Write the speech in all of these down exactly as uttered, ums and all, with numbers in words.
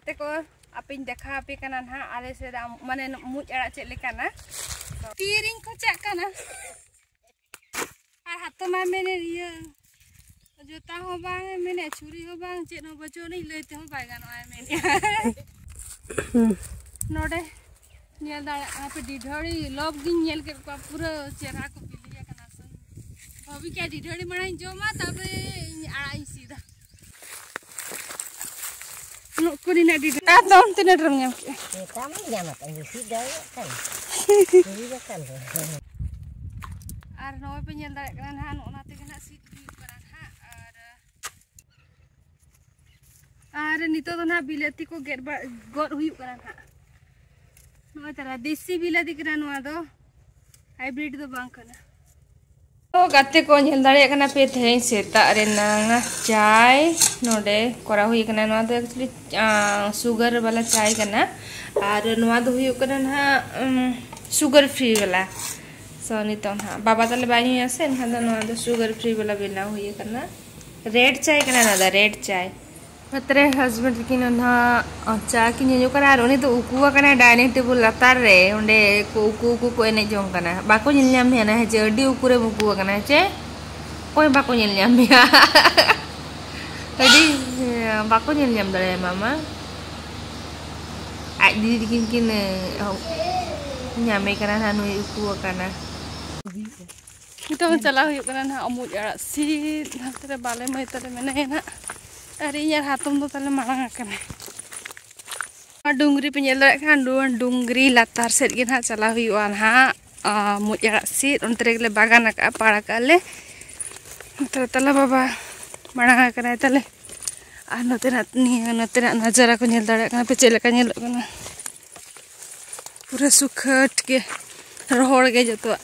ᱛᱮᱠᱚ, ᱟᱯᱮᱧ ᱫᱮᱠᱷᱟᱣ ᱟᱯᱮ ᱠᱟᱱᱟ ᱱᱟᱦᱟᱜ ᱟᱞᱮ ᱥᱮᱫᱟᱜ, ᱢᱟᱱᱮ, ᱢᱩᱡ ᱟᱲᱟᱜ ᱪᱮᱫ ᱞᱮᱠᱟᱱᱟ᱾ ᱛᱤᱨᱤᱧ ᱠᱷᱚᱪᱟᱜ ᱠᱟᱱᱟ᱾ ᱟᱨ ᱦᱟᱛᱚᱢ ᱢᱟᱭ ᱢᱮᱱᱮᱫ, ᱤᱭᱟᱹ, ᱡᱚᱛᱟ ᱦᱚᱸ ᱵᱟᱝ ᱮ ᱢᱮᱱᱮᱫ, ᱪᱷᱩᱨᱤ ᱦᱚᱸ ᱵᱟᱝ, ᱪᱮᱫ ᱦᱚᱸ ᱵᱟᱹᱪᱩᱜ ᱟᱹᱱᱤᱡ, ᱞᱟᱹᱭ ᱛᱮᱦᱚᱸ ᱵᱟᱭ ᱜᱟᱱᱚᱜᱼᱟ ᱢᱮᱱᱮᱫ᱾ ᱱᱚᱰᱮ ᱧᱮᱞ ᱫᱟᱲᱮᱭᱟᱜ ᱠᱟᱱᱟ ᱯᱮ, ᱰᱤᱰᱷᱟᱹᱲᱤ ᱞᱚᱵ ᱜᱤᱧ ᱧᱮᱞ ᱠᱮᱫ ᱠᱚᱣᱟ, ᱯᱩᱨᱟᱹ ᱪᱮᱦᱨᱟ ᱠᱚ ᱵᱤᱞᱤ ᱟᱠᱟᱱᱟ᱾ ᱥᱮ ᱵᱷᱟᱵᱤ ᱠᱮᱫᱼᱟ ᱰᱤᱰᱷᱟᱹᱲᱤ ᱢᱟᱲᱟᱝ ᱤᱧ ᱡᱚᱢᱟ, ᱛᱟᱨᱯᱚᱨᱮ ᱤᱧ ᱟᱲᱟᱜ ᱤᱧ ᱥᱤᱫᱟ᱾ ᱱᱩᱠᱩ ᱨᱮᱱᱟᱜ ᱰᱤᱰᱷᱟᱹᱲᱤ᱾ ᱟᱨ ᱫᱚ ᱛᱤᱱᱟᱹᱜ ᱰᱷᱮᱨᱮᱢ ᱧᱟᱢ ᱠᱮᱫᱼᱟ? ᱱᱮᱛᱟᱨ ᱢᱟ ᱧᱟᱢ ᱟᱠᱟᱫ ᱜᱮ, ᱥᱤᱫ ᱫᱟᱲᱮᱭᱟᱜ ᱠᱟᱱ᱾ ᱪᱩᱨᱤ ᱵᱟᱠᱷᱟᱱ ᱫᱚ᱾ ᱟᱨ ᱱᱚᱜᱼᱚᱭ ᱯᱮ ᱧᱮᱞ ᱫᱟᱲᱮᱭᱟᱜ ᱠᱟᱱᱟ ᱱᱟᱦᱟᱜ, ᱱᱚᱜᱼᱚ ᱱᱟ ᱛᱮᱜᱮ ᱱᱟᱦᱟᱜ ᱥᱤᱫ ᱦᱩᱭᱩᱜ ᱠᱟᱱᱟ ᱱᱟᱦᱟᱜ᱾ ᱟᱨ, ᱟᱨ ᱱᱤᱛᱚᱜ ᱫᱚ ᱱᱟᱦᱟᱜ ᱵᱤᱞᱟᱹᱛᱤ ᱠᱚ ᱜᱮᱫ ᱵᱟ-, ᱜᱚᱫ ᱦᱩᱭᱩᱜ ᱠᱟᱱᱟ ᱱᱟᱦᱟᱜ᱾ ᱱᱚᱜᱼᱚᱭ ᱛᱟᱨᱟ ᱫᱮᱥᱤ ᱵᱤᱞᱟᱹᱛᱤ ᱠᱟᱱᱟ ᱱᱚᱣᱟ ᱫᱚ, ᱦᱟᱭᱵᱨᱤᱰ ᱫᱚ ᱵᱟᱝ ᱠᱟᱱᱟ᱾ ᱛᱚ ᱜᱟᱛᱮ ᱠᱚ, ᱧᱮᱞ ᱫᱟᱲᱮᱭᱟᱜ ᱠᱟᱱᱟ ᱯᱮ, ᱛᱮᱦᱮᱧ ᱥᱮᱛᱟᱜ ᱨᱮᱱᱟᱝ ᱪᱟᱭ ᱱᱚᱰᱮ ᱠᱚᱨᱟᱣ ᱦᱩᱭ ᱠᱟᱱᱟ᱾ ᱱᱚᱣᱟ ᱫᱚ actually, ᱟᱸ, sugar ᱵᱟᱞᱟ ᱪᱟᱭ ᱠᱟᱱᱟ᱾ ᱟᱨ ᱱᱚᱣᱟ ᱫᱚ ᱦᱩᱭᱩᱜ ᱠᱟᱱᱟ ᱱᱟᱦᱟᱜ, ᱩᱢ, sugar free ᱵᱟᱞᱟ᱾ So, ᱱᱤᱛᱚᱜ ᱱᱟᱦᱟᱜ ᱵᱟᱵᱟ ᱛᱟᱞᱮ ᱵᱟᱭ ᱧᱩᱭᱟ ᱥᱮ, ᱮᱱᱠᱷᱟᱱ ᱫᱚ ᱱᱚᱣᱟ ᱫᱚ sugar free ᱵᱟᱞᱟ ᱵᱮᱱᱟᱣ ᱦᱩᱭ ᱟᱠᱟᱱᱟ᱾ Red ᱪᱟᱭ ᱠᱟᱱᱟ ᱱᱚᱣᱟ ᱫᱚ, red ᱪᱟᱭ᱾ ᱱᱚᱛᱮ ᱨᱮ husband ᱛᱟᱹᱠᱤᱱ ᱫᱚ ᱱᱟᱦᱟᱜ ᱪᱟ ᱠᱤᱱ ᱧᱩ ᱠᱟᱱᱟ ᱟᱨ ᱩᱱᱤ ᱫᱚ ᱩᱠᱩ ᱟᱠᱟᱱᱟᱭ dining table ᱞᱟᱛᱟᱨ ᱨᱮ, ᱚᱸᱰᱮ ᱠᱚ ᱩᱠᱩ ᱩᱠᱩ ᱠᱚ ᱮᱱᱮᱡ ᱡᱚᱝ ᱠᱟᱱᱟ᱾ ᱵᱟᱠᱚ ᱧᱮᱞ ᱧᱟᱢ ᱢᱮᱭᱟ ᱱᱟ, ᱦᱮᱸ ᱪᱮ? ᱟᱹᱰᱤ ᱩᱠᱩ ᱨᱮᱢ ᱩᱠᱩ ᱟᱠᱟᱱᱟ, ᱦᱮᱸ ᱪᱮ? ᱚᱠᱚᱭ ᱵᱟᱠᱚ ᱧᱮᱞ ᱧᱟᱢ ᱢᱮᱭᱟ᱾ ᱟᱹᱰᱤ, ᱵᱟᱠᱚ ᱧᱮᱞ ᱧᱟᱢ ᱫᱟᱲᱮᱭᱟᱢᱟ ᱢᱟ᱾ ᱟᱡ ᱫᱤᱫᱤ ᱛᱟᱹᱠᱤᱱ ᱠᱤᱱ, ᱮ, ᱧᱟᱢᱮ ᱠᱟᱱᱟ ᱱᱟᱦᱟᱜ, ᱱᱩᱭ ᱩᱠᱩ ᱟᱠᱟᱱᱟ᱾ ᱱᱤᱛᱚᱜ ᱦᱚᱸ ᱪᱟᱞᱟᱣ ᱦᱩᱭᱩᱜ ᱠᱟᱱᱟ ᱱᱟᱦᱟᱜ ᱢᱩᱡ ᱟᱲᱟᱜ ᱥᱤᱫ᱾ ᱦᱟᱱᱛᱮ ᱨᱮ ᱵᱟᱞᱮ ᱢᱟᱹᱭ ᱛᱟᱞᱮ ᱢᱮᱱᱟᱭᱟ ᱱᱟᱦᱟᱜ, ᱟᱨ ᱤᱧ ᱟᱨ ᱦᱟᱛᱚᱢ ᱫᱚ ᱛᱟᱞᱮ ᱢᱟᱲᱟᱝ ᱟᱠᱟᱱᱟ᱾ ᱱᱚᱣᱟ ᱰᱩᱝᱨᱤ ᱯᱮ ᱧᱮᱞ ᱫᱟᱲᱮᱭᱟᱜ ᱠᱟᱱᱟ, ᱱᱚᱣᱟ ᱰᱩᱝᱨᱤ ᱞᱟᱛᱟᱨ ᱥᱮᱫ ᱜᱮ ᱱᱟᱦᱟᱜ ᱪᱟᱞᱟᱣ ᱦᱩᱭᱩᱜᱼᱟ ᱱᱟᱦᱟᱜ᱾ ᱟ, ᱢᱩᱡ ᱟᱲᱟᱜ ᱥᱤᱫ ᱚᱱᱛᱮ ᱨᱮᱜᱮ ᱞᱮ ᱵᱟᱜᱟᱱ ᱟᱠᱟᱫᱼᱟ, ᱯᱟᱲ ᱟᱠᱟᱫᱼᱟ ᱞᱮ᱾ ᱱᱚᱛᱮ ᱨᱮ ᱛᱟᱞᱮ ᱵᱟᱵᱟ ᱢᱟᱲᱟᱝ ᱟᱠᱟᱱᱟᱭ ᱛᱟᱞᱮ᱾ ᱟᱨ ᱱᱚᱛᱮᱱᱟᱜ, ᱱᱤᱭᱟᱹ ᱱᱚᱛᱮᱱᱟᱜ ᱱᱟᱡᱟᱨᱟ ᱠᱚ ᱧᱮᱞ ᱫᱟᱲᱮᱭᱟᱜ ᱠᱟᱱᱟ ᱯᱮ, ᱪᱮᱫ ᱞᱮᱠᱟ ᱧᱮᱞᱚᱜ ᱠᱟᱱᱟ᱾ ᱯᱩᱨᱟᱹ ᱥᱩᱠᱷᱟᱹᱴ ᱜᱮ, ᱨᱚᱦᱚᱲ ᱜᱮ ᱡᱚᱛᱚᱣᱟᱜ᱾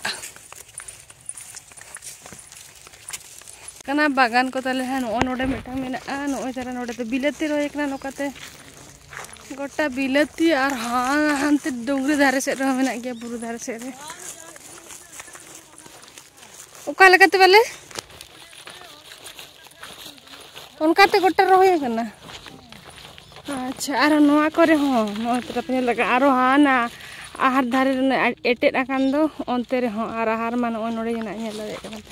ᱠᱟᱱᱟ ᱵᱟᱜᱟᱱ ᱠᱚ ᱛᱟᱞᱮ ᱦᱟᱸᱜ ᱱᱚᱜᱼᱚ ᱱᱚᱰᱮ ᱢᱤᱫᱴᱟᱝ ᱢᱮᱱᱟᱜᱼᱟ᱾ ᱱᱚᱜᱼᱚᱭ ᱛᱟᱨᱟ ᱱᱚᱰᱮ ᱫᱚ ᱵᱤᱞᱟᱹᱛᱤ ᱨᱚᱦᱚᱭ ᱠᱟᱱᱟ ᱱᱚᱝᱠᱟᱛᱮ᱾ ᱜᱚᱴᱟ ᱵᱤᱞᱟᱹᱛᱤ ᱟᱨ ᱦᱟᱱ-, ᱦᱟᱱᱛᱮ ᱰᱩᱝᱨᱤ ᱫᱷᱟᱨᱮ ᱥᱮᱫ ᱨᱮᱦᱚᱸ ᱢᱮᱱᱟᱜ ᱜᱮᱭᱟ, ᱵᱩᱨᱩ ᱫᱷᱟᱨᱮ ᱥᱮᱫ ᱨᱮ᱾ ᱚᱠᱟ ᱞᱮᱠᱟᱛᱮ ᱵᱟᱞᱮ? ᱚᱱᱠᱟᱛᱮ ᱜᱚᱴᱟ ᱨᱚᱦᱚᱭ ᱠᱟᱱᱟ᱾ ᱟᱪᱪᱷᱟ, ᱟᱨ ᱱᱚᱣᱟ ᱠᱚᱨᱮ ᱦᱚᱸ ᱱᱚᱜᱼᱚᱭ ᱛᱚᱨᱟ ᱯᱮ ᱧᱮᱞ ᱫᱟᱲᱮᱭᱟᱜ ᱠᱟᱱᱟ, ᱟᱨᱚ ᱦᱟᱱᱟ ᱟᱦᱟᱨ ᱫᱷᱟᱨᱮ ᱨᱮ ᱮᱴᱮᱫ ᱟᱠᱟᱱ ᱫᱚ ᱚᱱᱛᱮ ᱨᱮᱦᱚᱸ, ᱟᱨ ᱟᱦᱟᱨ ᱢᱟ ᱱᱚᱜᱼᱚᱭ ᱱᱚᱰᱮ ᱜᱮ ᱱᱟᱜ ᱧᱮᱞ ᱫᱟᱲᱮᱭᱟᱜ ᱠᱟᱱᱟ ᱯᱮ᱾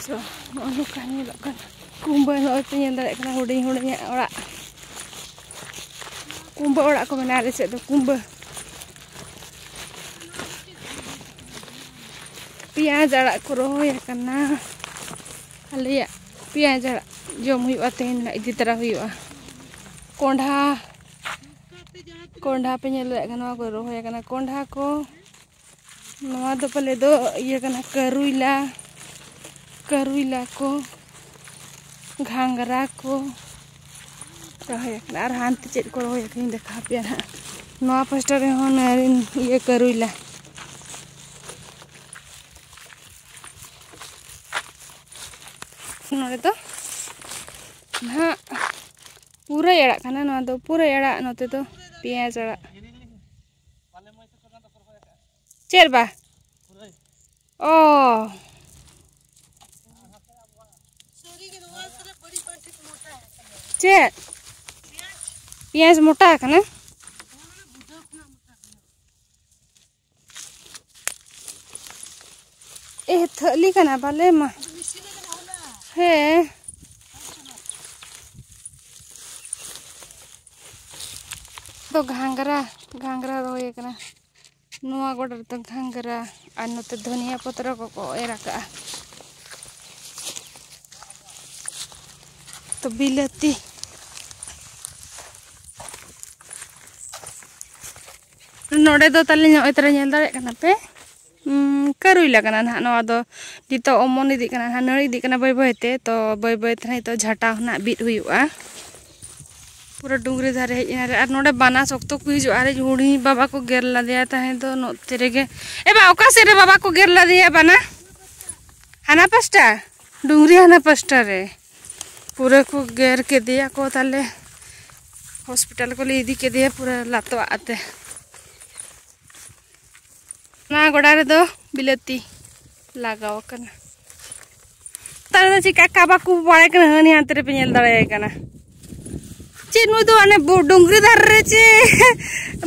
So, ᱱᱚᱜᱼᱚᱭ ᱱᱚᱝᱠᱟ ᱧᱮᱞᱚᱜ ᱠᱟᱱᱟ ᱠᱩᱢᱵᱟᱹ᱾ ᱱᱚᱜᱼᱚᱭ ᱯᱮ ᱧᱮᱞ ᱫᱟᱲᱮᱭᱟᱜ ᱠᱟᱱᱟ ᱦᱩᱰᱤᱧ ᱦᱩᱰᱤᱧᱟᱜ ᱚᱲᱟᱜ, ᱠᱩᱢᱵᱟᱹ ᱚᱲᱟᱜ ᱠᱚ ᱢᱮᱱᱟᱜᱼᱟ ᱟᱞᱮ ᱥᱮᱫ ᱫᱚ, ᱠᱩᱢᱵᱟᱹ᱾ ᱯᱮᱸᱭᱟᱡᱽ ᱟᱲᱟᱜ ᱠᱚ ᱨᱚᱦᱚᱭ ᱟᱠᱟᱱᱟ, ᱟᱞᱮᱭᱟᱜ ᱯᱮᱸᱭᱟᱡᱽ ᱟᱲᱟᱜ ᱡᱚᱢ ᱦᱩᱭᱩᱜᱼᱟ ᱛᱮᱦᱮᱧ ᱫᱚ ᱱᱟᱜ, ᱤᱫᱤ ᱛᱟᱨᱟ ᱦᱩᱭᱩᱜᱼᱟ᱾ ᱠᱚᱸᱰᱷᱟ, ᱠᱚᱸᱰᱷᱟ ᱯᱮ ᱧᱮᱞ ᱫᱟᱲᱮᱭᱟᱜ ᱠᱟᱱᱟ, ᱱᱚᱣᱟ ᱠᱚ ᱨᱚᱦᱚᱭ ᱟᱠᱟᱱᱟ ᱠᱚᱸᱰᱷᱟ ᱠᱚ᱾ ᱱᱚᱣᱟ ᱫᱚ ᱯᱟᱞᱮ ᱫᱚ ᱤᱭᱟᱹ ᱠᱟᱱᱟ, ᱠᱟᱹᱨᱩᱭᱞᱟ, ᱠᱟᱹᱨᱩᱭᱞᱟ ᱠᱚ, ᱜᱷᱟᱸᱜᱽᱨᱟ ᱠᱚ ᱨᱚᱦᱚᱭ ᱟᱠᱟᱱᱟ᱾ ᱟᱨ ᱦᱟᱱᱛᱮ ᱪᱮᱫ ᱠᱚ ᱨᱚᱦᱚᱭ ᱟᱠᱟᱱᱟ ᱫᱮᱠᱷᱟᱣ ᱟᱯᱮᱭᱟ ᱱᱟᱦᱟᱜ᱾ ᱱᱚᱣᱟ ᱯᱟᱥᱴᱟ ᱨᱮᱦᱚᱸ ᱱᱟᱹᱨᱤᱱ ᱤᱭᱟᱹ ᱠᱟᱹᱨᱩᱭᱞᱟ᱾ ᱱᱚᱰᱮ ᱫᱚ ᱱᱟᱦᱟᱜ ᱯᱩᱨᱟᱹᱭ ᱟᱲᱟᱜ ᱠᱟᱱᱟ, ᱱᱚᱣᱟ ᱫᱚ ᱯᱩᱨᱟᱹᱭ ᱟᱲᱟᱜ, ᱱᱚᱛᱮ ᱫᱚ ᱯᱮᱸᱭᱟᱡᱽ ᱟᱲᱟᱜ᱾ ᱪᱮᱫ ᱵᱟ? ᱚ᱾ ᱪᱮᱫ? ᱯᱮᱸᱭᱟᱡᱽ ᱢᱚᱴᱟ ᱟᱠᱟᱱᱟ? ᱮ, ᱛᱷᱟᱹᱞᱤ ᱠᱟᱱᱟ ᱵᱟᱞᱮ ᱢᱟ᱾ ᱦᱮᱸ᱾ ᱫᱚ ᱜᱷᱟᱸᱜᱽᱨᱟ, ᱜᱷᱟᱸᱜᱽᱨᱟ ᱨᱚᱦᱚᱭ ᱟᱠᱟᱱᱟ᱾ ᱱᱚᱣᱟ ᱜᱚᱰᱟ ᱨᱮᱫᱚ ᱜᱷᱟᱸᱜᱽᱨᱟ ᱟᱨ ᱱᱚᱛᱮ ᱫᱷᱚᱱᱤᱭᱟ ᱯᱚᱛᱨᱚ ᱠᱚᱠᱚ ᱮᱨ ᱟᱠᱟᱜᱼᱟ᱾ ᱛᱚ ᱵᱤᱞᱟᱹᱛᱤ᱾ ᱱᱚᱰᱮ ᱫᱚ ᱛᱟᱞᱮ ᱱᱚᱜᱼᱚᱭ ᱛᱟᱞᱮ ᱧᱮᱞ ᱫᱟᱲᱮᱭᱟᱜ ᱠᱟᱱᱟ ᱯᱮ, ᱩᱸ, ᱠᱟᱹᱨᱩᱭᱞᱟ ᱠᱟᱱᱟ ᱱᱟᱦᱟᱜ ᱱᱚᱣᱟ ᱫᱚ᱾ ᱱᱤᱛᱚᱜ ᱚᱢᱚᱱ ᱤᱫᱤᱜ ᱠᱟᱱᱟ ᱱᱟᱦᱟᱜ, ᱱᱟᱹᱲᱤ ᱤᱫᱤᱜ ᱠᱟᱱᱟ ᱵᱟᱹᱭ ᱵᱟᱹᱭ ᱛᱮ᱾ ᱛᱚ ᱵᱟᱹᱭ ᱵᱟᱹᱭ ᱛᱮ ᱱᱟᱦᱟᱜ ᱱᱤᱛᱚᱜ ᱡᱷᱟᱴᱟ ᱦᱚᱸ ᱱᱟᱦᱟᱜ ᱵᱤᱫ ᱦᱩᱭᱩᱜᱼᱟ᱾ ᱯᱩᱨᱟᱹ ᱰᱩᱝᱨᱤ ᱫᱷᱟᱨᱮ ᱦᱮᱡ ᱮᱱᱟ ᱨᱮ᱾ ᱟᱨ ᱱᱚᱰᱮ ᱵᱟᱱᱟ ᱥᱚᱠᱛᱚ ᱠᱚ ᱦᱤᱡᱩᱜᱼᱟ᱾ ᱟᱨ ᱦᱩᱰᱤᱧ ᱵᱟᱵᱟ ᱠᱚ ᱜᱮᱨ ᱞᱮᱫᱮᱭᱟ ᱛᱟᱦᱮᱸ ᱫᱚ ᱱᱚᱛᱮ ᱨᱮᱜᱮ᱾ ᱮ ᱵᱟ, ᱚᱠᱟ ᱥᱮᱫ ᱨᱮ ᱵᱟᱵᱟ ᱠᱚ ᱜᱮᱨ ᱞᱮᱫᱮᱭᱟ ᱵᱟᱱᱟ? ᱦᱟᱱᱟ ᱯᱟᱥᱴᱟ, ᱰᱩᱝᱨᱤ ᱦᱟᱱᱟ ᱯᱟᱥᱴᱟ ᱨᱮ᱾ ᱯᱩᱨᱟᱹ ᱠᱚ ᱜᱮᱨ ᱠᱮᱫᱮᱭᱟ ᱠᱚ ᱛᱟᱞᱮ᱾ ᱦᱚᱥᱯᱤᱴᱟᱞ ᱠᱚᱞᱮ ᱤᱫᱤ ᱠᱮᱫᱮᱭᱟ ᱯᱩᱨᱟᱹ ᱞᱟᱛᱚ ᱟᱜ ᱛᱮ᱾ ᱱᱚᱣᱟ ᱜᱚᱰᱟ ᱨᱮᱫᱚ ᱵᱤᱞᱟᱹᱛᱤ ᱞᱟᱜᱟᱣ ᱟᱠᱟᱱᱟ᱾ ᱨᱟᱥᱛᱟ ᱨᱮᱫᱚ ᱪᱮᱫ ᱠᱟᱠᱟ ᱵᱟᱠᱚ ᱵᱟᱲᱟᱭ ᱠᱟᱱᱟ, ᱦᱟᱹᱱᱤ ᱦᱟᱱᱛᱮ ᱨᱮᱯᱮ ᱧᱮᱞ ᱫᱟᱲᱮᱭᱟᱭ ᱠᱟᱱᱟ᱾ ᱪᱮᱫ ᱱᱩᱭ ᱫᱚ ᱦᱟᱱᱮ ᱵᱩ-, ᱰᱩᱝᱨᱤ ᱫᱷᱟᱨᱮ ᱨᱮ ᱪᱮ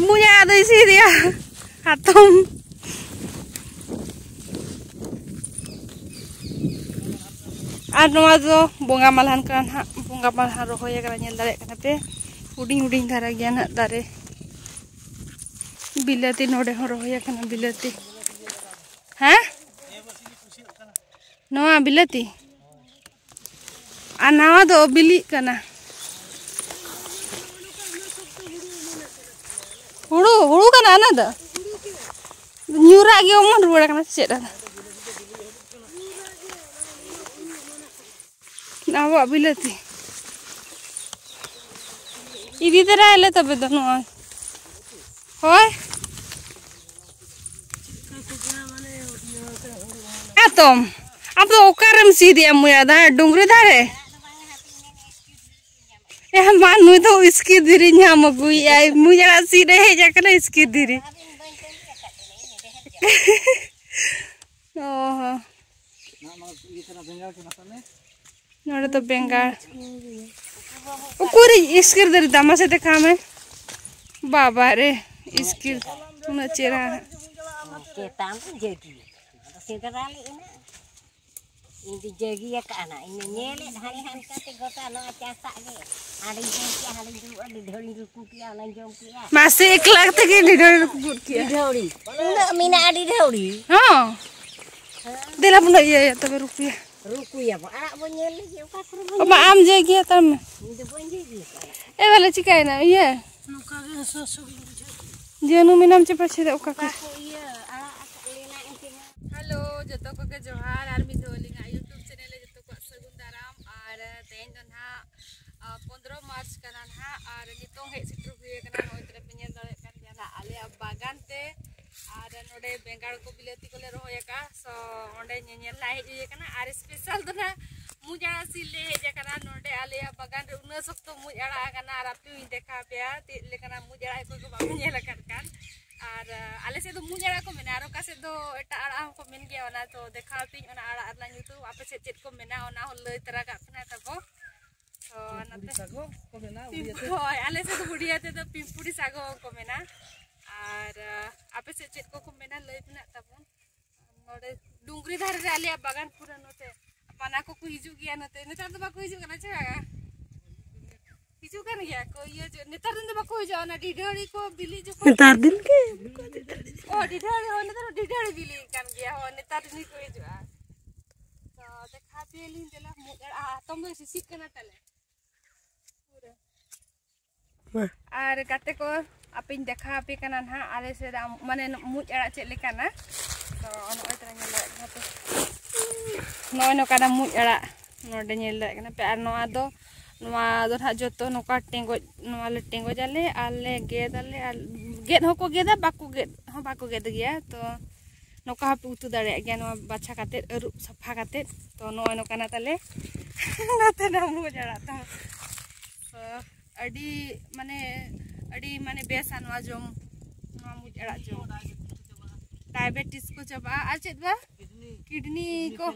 ᱢᱩᱭᱟ ᱟᱫᱚᱭ ᱥᱤᱫᱮᱭᱟ ᱦᱟᱛᱚᱢ᱾ ᱟᱨ ᱱᱚᱣᱟ ᱫᱚ ᱵᱚᱸᱜᱟ ᱢᱟᱞᱦᱟᱱ ᱠᱟᱱᱟ ᱱᱟᱦᱟᱜ, ᱵᱚᱸᱜᱟ ᱢᱟᱞᱦᱟᱱ ᱨᱚᱦᱚᱭ ᱟᱠᱟᱱᱟ, ᱧᱮᱞ ᱫᱟᱲᱮᱭᱟᱜ ᱠᱟᱱᱟ ᱯᱮ, ᱦᱩᱰᱤᱧ ᱦᱩᱰᱤᱧ ᱫᱷᱟᱨᱟ ᱜᱮᱭᱟ ᱱᱟᱦᱟᱜ ᱫᱟᱨᱮ᱾ ᱵᱤᱞᱟᱹᱛᱤ ᱱᱚᱰᱮ ᱦᱚᱸ ᱨᱚᱦᱚᱭ ᱟᱠᱟᱱᱟ, ᱵᱤᱞᱟᱹᱛᱤ᱾ ᱦᱮᱸ? ᱱᱚᱣᱟ ᱵᱤᱞᱟᱹᱛᱤ? ᱟᱨ ᱱᱟᱣᱟ ᱫᱚ ᱵᱤᱞᱤᱜ ᱠᱟᱱᱟ᱾ ᱦᱩᱲᱩ, ᱦᱩᱲᱩ ᱠᱟᱱᱟ ᱚᱱᱟ ᱫᱚ᱾ ᱧᱩᱨᱟᱜ ᱜᱮ ᱚᱢᱚᱱ ᱨᱩᱣᱟᱹᱲ ᱠᱟᱱᱟ ᱪᱮᱫ ᱟᱫᱚ? ᱟᱵᱚᱣᱟᱜ ᱵᱤᱞᱟᱹᱛᱤ᱾ ᱤᱫᱤ ᱛᱚᱨᱟᱭᱟᱞᱮ ᱛᱚᱵᱮ ᱫᱚ ᱱᱚᱜᱼᱚᱭ᱾ ᱦᱳᱭ᱾ ᱮᱛᱚᱢ, ᱟᱢ ᱫᱚ ᱚᱠᱟᱨᱮᱢ ᱥᱤᱫᱮᱭᱟ ᱢᱩᱭᱟ? ᱫᱟ ᱰᱩᱝᱨᱤ ᱫᱷᱟᱨᱮ? ᱮ ᱢᱟ, ᱱᱩᱭ ᱫᱚ ᱤᱥᱠᱤᱨ ᱫᱷᱤᱨᱤ ᱧᱟᱢ ᱟᱹᱜᱩᱭᱮᱫᱼᱟᱭ᱾ ᱢᱩᱭ ᱟᱲᱟᱜ ᱥᱤᱫ ᱮ ᱦᱮᱡ ᱟᱠᱟᱱᱟ, ᱤᱥᱠᱤᱨ ᱫᱷᱤᱨᱤ᱾ ᱚ ᱦᱚᱸ᱾ ᱱᱚᱰᱮ ᱫᱚ ᱵᱮᱸᱜᱟᱲ᱾ ᱩᱠᱩᱨᱤᱡ ᱤᱥᱠᱤᱨ ᱫᱟᱨᱮ ᱫᱟᱢᱟ ᱥᱮ ᱫᱮᱠᱷᱟᱣ ᱢᱮ᱾ ᱵᱟᱵᱟ ᱨᱮ, ᱤᱥᱠᱤᱨ ᱩᱱᱟᱹᱜ ᱪᱮᱦᱨᱟ᱾ ᱪᱮᱛᱟᱱ ᱨᱮ ᱡᱟᱹᱜᱤ᱾ ᱟᱫᱚ ᱥᱮᱸᱫᱽᱨᱟ ᱞᱮ ᱮᱱᱟ᱾ ᱤᱧ ᱫᱚ ᱡᱟᱹᱜᱤ ᱟᱠᱟᱫᱼᱟ ᱱᱟ᱾ ᱤᱧ ᱫᱚ ᱧᱮᱞᱮᱫ ᱦᱟᱱᱮ ᱦᱟᱱᱠᱟ ᱛᱮ ᱜᱚᱴᱟ ᱱᱚᱣᱟ ᱪᱟᱥᱟᱜ ᱜᱮ᱾ ᱦᱟᱸᱰᱮᱧ ᱡᱚᱢ ᱠᱮᱜᱼᱟ, ᱦᱟᱸᱰᱮᱧ ᱫᱩᱲᱩᱵᱼᱟ, ᱰᱤᱰᱷᱟᱹᱲᱤᱧ ᱨᱩᱠᱩ ᱠᱮᱜᱼᱟ, ᱚᱱᱟᱧ ᱡᱚᱢ ᱠᱮᱜᱼᱟ᱾ ᱢᱟᱥᱮ ᱮᱠᱞᱟ ᱛᱮᱜᱮ ᱰᱤᱰᱷᱟᱹᱲᱤ ᱨᱩᱠᱩ ᱜᱚᱫ ᱠᱮᱜᱼᱟ᱾ ᱰᱤᱰᱷᱟᱹᱲᱤ᱾ ᱩᱱᱟᱹᱜ ᱢᱮᱱᱟᱜᱼᱟ ᱰᱤᱰᱷᱟᱹᱲᱤ᱾ ᱦᱚᱸ᱾ ᱦᱮᱸ᱾ ᱫᱮᱞᱟ ᱵᱚᱱ ᱤᱭᱟᱹᱭᱟ ᱛᱚᱵᱮ ᱨᱩᱠᱩᱭᱟ᱾ ᱨᱩᱠᱩᱭᱟᱵᱚ᱾ ᱟᱲᱟᱜ ᱵᱚᱱ ᱧᱮᱞ ᱞᱮᱜᱮ ᱚᱠᱟ ᱠᱚᱨᱮ ᱵᱚᱱ ᱚ ᱢᱟ, ᱧᱮᱞ ᱟᱢ ᱡᱮ ᱜᱮᱭᱟ ᱛᱟᱢ᱾ ᱤᱧ ᱫᱚ ᱵᱟᱹᱧ ᱡᱮ ᱜᱮᱭᱟ ᱛᱟᱢ᱾ ᱮ ᱵᱟᱞᱮ ᱪᱤᱠᱟᱭᱮᱱᱟ ᱤᱭᱟᱹ? ᱱᱚᱝᱠᱟ ᱜᱮ ᱦᱟᱹᱥᱩ ᱦᱟᱹᱥᱩ ᱜᱮᱧ ᱵᱩᱡᱷᱟᱹᱣ ᱠᱮᱫᱟ᱾ ᱡᱟᱹᱱᱩᱢ ᱮᱱᱟᱢ ᱪᱮ ᱯᱟᱪᱷᱮ ᱫᱚ ᱚᱠᱟ ᱠᱚ? ᱚᱠᱟ ᱠᱚ ᱤᱭᱟᱹ ᱟᱲᱟᱜ ᱟᱠᱟᱫ ᱞᱮᱱᱟ ᱮᱱᱛᱮ ᱢᱟ᱾ ᱦᱮᱞᱳ, ᱡᱚᱛᱚ ᱠᱚᱜᱮ ᱡᱚᱦᱟᱨ᱾ ᱟᱨ ᱢᱤᱫ ᱫᱷᱟᱣ ᱟᱹᱞᱤᱧᱟᱜ YouTube channel ᱨᱮ ᱡᱚᱛᱚ ᱠᱚᱣᱟᱜ ᱥᱟᱹᱜᱩᱱ ᱫᱟᱨᱟᱢ᱾ ᱟᱨ ᱛᱮᱦᱮᱧ ᱫᱚ ᱱᱟᱦᱟᱜ, ᱟ, ᱯᱚᱱᱫᱽᱨᱚ ᱢᱟᱨᱪ ᱠᱟᱱᱟ ᱱᱟᱦᱟᱜ᱾ ᱟᱨ ᱱᱤᱛᱚᱝ ᱦᱮᱡ ᱥᱮᱴᱮᱨ ᱦᱩᱭ ᱟᱠᱟᱱᱟ, ᱱᱚᱜᱼᱚᱭ ᱛᱟᱞᱮ ᱯᱮ ᱧᱮᱞ ᱫᱟᱲᱮᱭᱟᱜ ᱠᱟᱱ ᱜᱮᱭᱟ ᱱᱟᱦᱟᱜ ᱟᱞᱮᱭᱟᱜ ᱵᱟᱜᱟᱱ ᱛᱮ᱾ ᱟᱨ ᱱᱚᱰᱮ ᱵᱮᱸᱜᱟᱲ ᱠᱚ ᱵᱤᱞᱟᱹᱛᱤ ᱠᱚᱞᱮ ᱨᱚᱦᱚᱭ ᱟᱠᱟᱫᱼᱟ᱾ So, ᱚᱸᱰᱮ ᱧᱮᱧᱮᱞ ᱞᱮ ᱦᱮᱡ ᱦᱩᱭ ᱟᱠᱟᱱᱟ᱾ ᱟᱨ special ᱫᱚ ᱱᱟᱦᱟᱜ ᱢᱩᱡ ᱟᱲᱟᱜ ᱥᱤᱫ ᱞᱮ ᱦᱮᱡ ᱟᱠᱟᱱᱟ᱾ ᱱᱚᱰᱮ ᱟᱞᱮᱭᱟᱜ ᱵᱟᱜᱟᱱ ᱨᱮ ᱩᱱᱟᱹᱜ ᱥᱚᱠᱛᱚ ᱢᱩᱡ ᱟᱲᱟᱜ ᱟᱠᱟᱱᱟ᱾ ᱟᱨ ᱟᱯᱮ ᱦᱚᱸᱧ ᱫᱮᱠᱷᱟᱣ ᱟᱯᱮᱭᱟ ᱪᱮᱫ ᱞᱮᱠᱟᱱᱟᱜ ᱢᱩᱡ ᱟᱲᱟᱜ, ᱚᱠᱚᱭ ᱠᱚ ᱵᱟᱯᱮ ᱧᱮᱞ ᱟᱠᱟᱫ ᱠᱷᱟᱱ᱾ ᱟᱨ ᱟᱞᱮ ᱥᱮᱫ ᱫᱚ ᱢᱩᱸᱡ ᱟᱲᱟᱜ ᱠᱚ ᱢᱮᱱᱟ, ᱟᱨ ᱚᱠᱟ ᱥᱮᱫ ᱫᱚ ᱮᱴᱟᱜ ᱟᱲᱟᱜ ᱦᱚᱸᱠᱚ ᱢᱮᱱ ᱜᱮᱭᱟ᱾ ᱚᱱᱟ ᱫᱚ ᱫᱮᱠᱷᱟᱣ ᱟᱯᱮᱭᱟᱹᱧ, ᱚᱱᱟ ᱟᱲᱟᱜ ᱨᱮᱱᱟᱜ ᱧᱩᱛᱩᱢ ᱟᱯᱮ ᱥᱮᱫ ᱪᱮᱫ ᱠᱚ ᱢᱮᱱᱟ, ᱚᱱᱟ ᱦᱚᱸ ᱞᱟᱹᱭ ᱛᱚᱨᱟ ᱠᱟᱜ ᱯᱮ ᱱᱟᱦᱟᱜ ᱛᱟᱵᱚ᱾ ᱛᱚ ᱚᱱᱟᱛᱮ ᱥᱟᱜᱚ ᱠᱚ ᱢᱮᱱᱟ ᱩᱲᱤᱭᱟ ᱛᱮ᱾ ᱦᱳᱭ, ᱟᱞᱮ ᱥᱮᱫ ᱫᱚ ᱩᱲᱤᱭᱟ ᱛᱮᱫᱚ ᱯᱤᱢᱯᱩᱲᱤ ᱥᱟᱜᱚ ᱠᱚ ᱢᱮᱱᱟ᱾ ᱟᱨ ᱟᱯᱮ ᱥᱮᱫ ᱪᱮᱫ ᱠᱚᱠᱚ ᱢᱮᱱᱟ, ᱞᱟᱹᱭ ᱯᱮ ᱱᱟᱦᱟᱜ ᱛᱟᱵᱚᱱ᱾ ᱱᱚᱰᱮ ᱰᱩᱝᱨᱤ ᱫᱷᱟᱨᱮ ᱨᱮ ᱟᱞᱮᱭᱟᱜ ᱵᱟᱜᱟᱱ ᱯᱩᱨᱟᱹ ᱱᱚᱛᱮ᱾ ᱵᱟᱱᱟ ᱠᱚᱠᱚ ᱦᱤᱡᱩᱜ ᱜᱮᱭᱟ ᱱᱚᱛᱮ᱾ ᱱᱮᱛᱟᱨ ᱫᱚ ᱵᱟᱠᱚ ᱦᱤᱡᱩᱜ ᱠᱟᱱᱟ ᱪᱮ ᱵᱟᱝᱟ? ᱦᱤᱡᱩᱜ ᱠᱟᱱ ᱜᱮᱭᱟ ᱠᱚ᱾ ᱤᱭᱟᱹ ᱡᱚ-, ᱱᱮᱛᱟᱨ ᱫᱤᱱ ᱫᱚ ᱵᱟᱠᱚ ᱦᱤᱡᱩᱜᱼᱟ, ᱚᱱᱟ ᱰᱤᱰᱷᱟᱹᱲᱤ ᱠᱚ ᱵᱤᱞᱤ ᱡᱚᱠᱷᱚᱱ᱾ ᱱᱮᱛᱟᱨ ᱫᱤᱱ ᱜᱮ᱾ ᱚ, ᱰᱤᱰᱷᱟᱹᱲᱤ, ᱦᱳᱭ, ᱱᱮᱛᱟᱨ ᱫᱚ ᱰᱤᱰᱷᱟᱹᱲᱤ ᱵᱤᱞᱤ ᱠᱟᱱ ᱜᱮᱭᱟ᱾ ᱦᱳᱭ, ᱱᱮᱛᱟᱨ ᱫᱤᱱ ᱜᱮᱠᱚ ᱦᱤᱡᱩᱜᱼᱟ᱾ ᱛᱚ ᱫᱮᱠᱷᱟ ᱟᱯᱮᱭᱟᱞᱤᱧ, ᱫᱮᱞᱟ, ᱢᱩᱸᱡ ᱟᱲᱟᱜ ᱦᱟᱛᱚᱢ ᱫᱚ ᱥᱤᱥᱤᱜ ᱠᱟᱱᱟ ᱛᱟᱞᱮ᱾ ᱯᱩᱨᱟᱹ᱾ ᱢᱟ᱾ ᱟᱨ ᱜᱟᱛᱮ ᱠᱚ, ᱟᱯᱮᱧ ᱫᱮᱠᱷᱟᱣ ᱟᱯᱮ ᱠᱟᱱᱟ ᱱᱟᱦᱟᱜ ᱟᱞᱮ ᱥᱮᱫ ᱟᱜ, ᱢᱟᱱᱮ, ᱢᱩᱸᱡ ᱟᱲᱟᱜ ᱪᱮᱫ ᱞᱮᱠᱟᱱᱟ᱾ ᱛᱚ ᱱᱚᱜᱼᱚᱭ ᱛᱚᱨᱟ ᱧᱮᱞ ᱫᱟᱲᱮᱭᱟᱜ ᱠᱟᱱᱟ ᱯᱮ, ᱱᱚᱜᱼᱚᱭ ᱱᱚᱝᱠᱟᱱᱟᱜ ᱢᱩᱸᱡ ᱟᱲᱟᱜ ᱱᱚᱰᱮ ᱧᱮᱞ ᱫᱟᱲᱮᱭᱟᱜ ᱠᱟᱱᱟ ᱯᱮ᱾ ᱟᱨ ᱱᱚᱣᱟ ᱫᱚ, ᱱᱚᱣᱟ ᱫᱚ ᱱᱟᱦᱟᱜ ᱡᱚᱛᱚ ᱱᱚᱝᱠᱟ ᱴᱮᱸᱜᱚᱡ, ᱱᱚᱣᱟ ᱞᱮ ᱴᱮᱸᱜᱚᱡ ᱟᱞᱮ ᱟᱨ ᱞᱮ ᱜᱮᱫ ᱟᱞᱮ, ᱟᱨ ᱜᱮᱫ ᱦᱚᱸᱠᱚ ᱜᱮᱫᱟ, ᱵᱟᱠᱚ ᱜᱮᱫ ᱦᱚᱸ ᱵᱟᱠᱚ ᱜᱮᱫ ᱜᱮᱭᱟ᱾ ᱛᱚ ᱱᱚᱝᱠᱟ ᱦᱚᱸᱯᱮ ᱩᱛᱩ ᱫᱟᱲᱮᱭᱟᱜ ᱜᱮᱭᱟ, ᱱᱚᱣᱟ ᱵᱟᱪᱷᱟ ᱠᱟᱛᱮᱫ, ᱟᱹᱨᱩᱵ ᱥᱟᱯᱷᱟ ᱠᱟᱛᱮᱫ᱾ ᱛᱚ ᱱᱚᱜᱼᱚᱭ ᱱᱚᱝᱠᱟᱱᱟ ᱛᱟᱞᱮ ᱱᱚᱛᱮᱱᱟᱜ ᱢᱩᱸᱡ ᱟᱲᱟᱜ ᱫᱚ᱾ ᱛᱚ ᱟᱹᱰᱤ, ᱢᱟᱱᱮ, ᱟᱹᱰᱤ, ᱢᱟᱱᱮ, ᱵᱮᱥᱟ ᱱᱚᱣᱟ ᱡᱚᱢ, ᱱᱚᱣᱟ ᱢᱩᱸᱡ ᱟᱲᱟᱜ ᱡᱚᱢ᱾ ᱰᱟᱭᱟᱵᱮᱴᱤᱥ ᱠᱚ ᱪᱟᱵᱟᱜᱼᱟ᱾ ᱟᱨ ᱪᱮᱫ ᱵᱟ? ᱠᱤᱰᱱᱤ ᱠᱚ᱾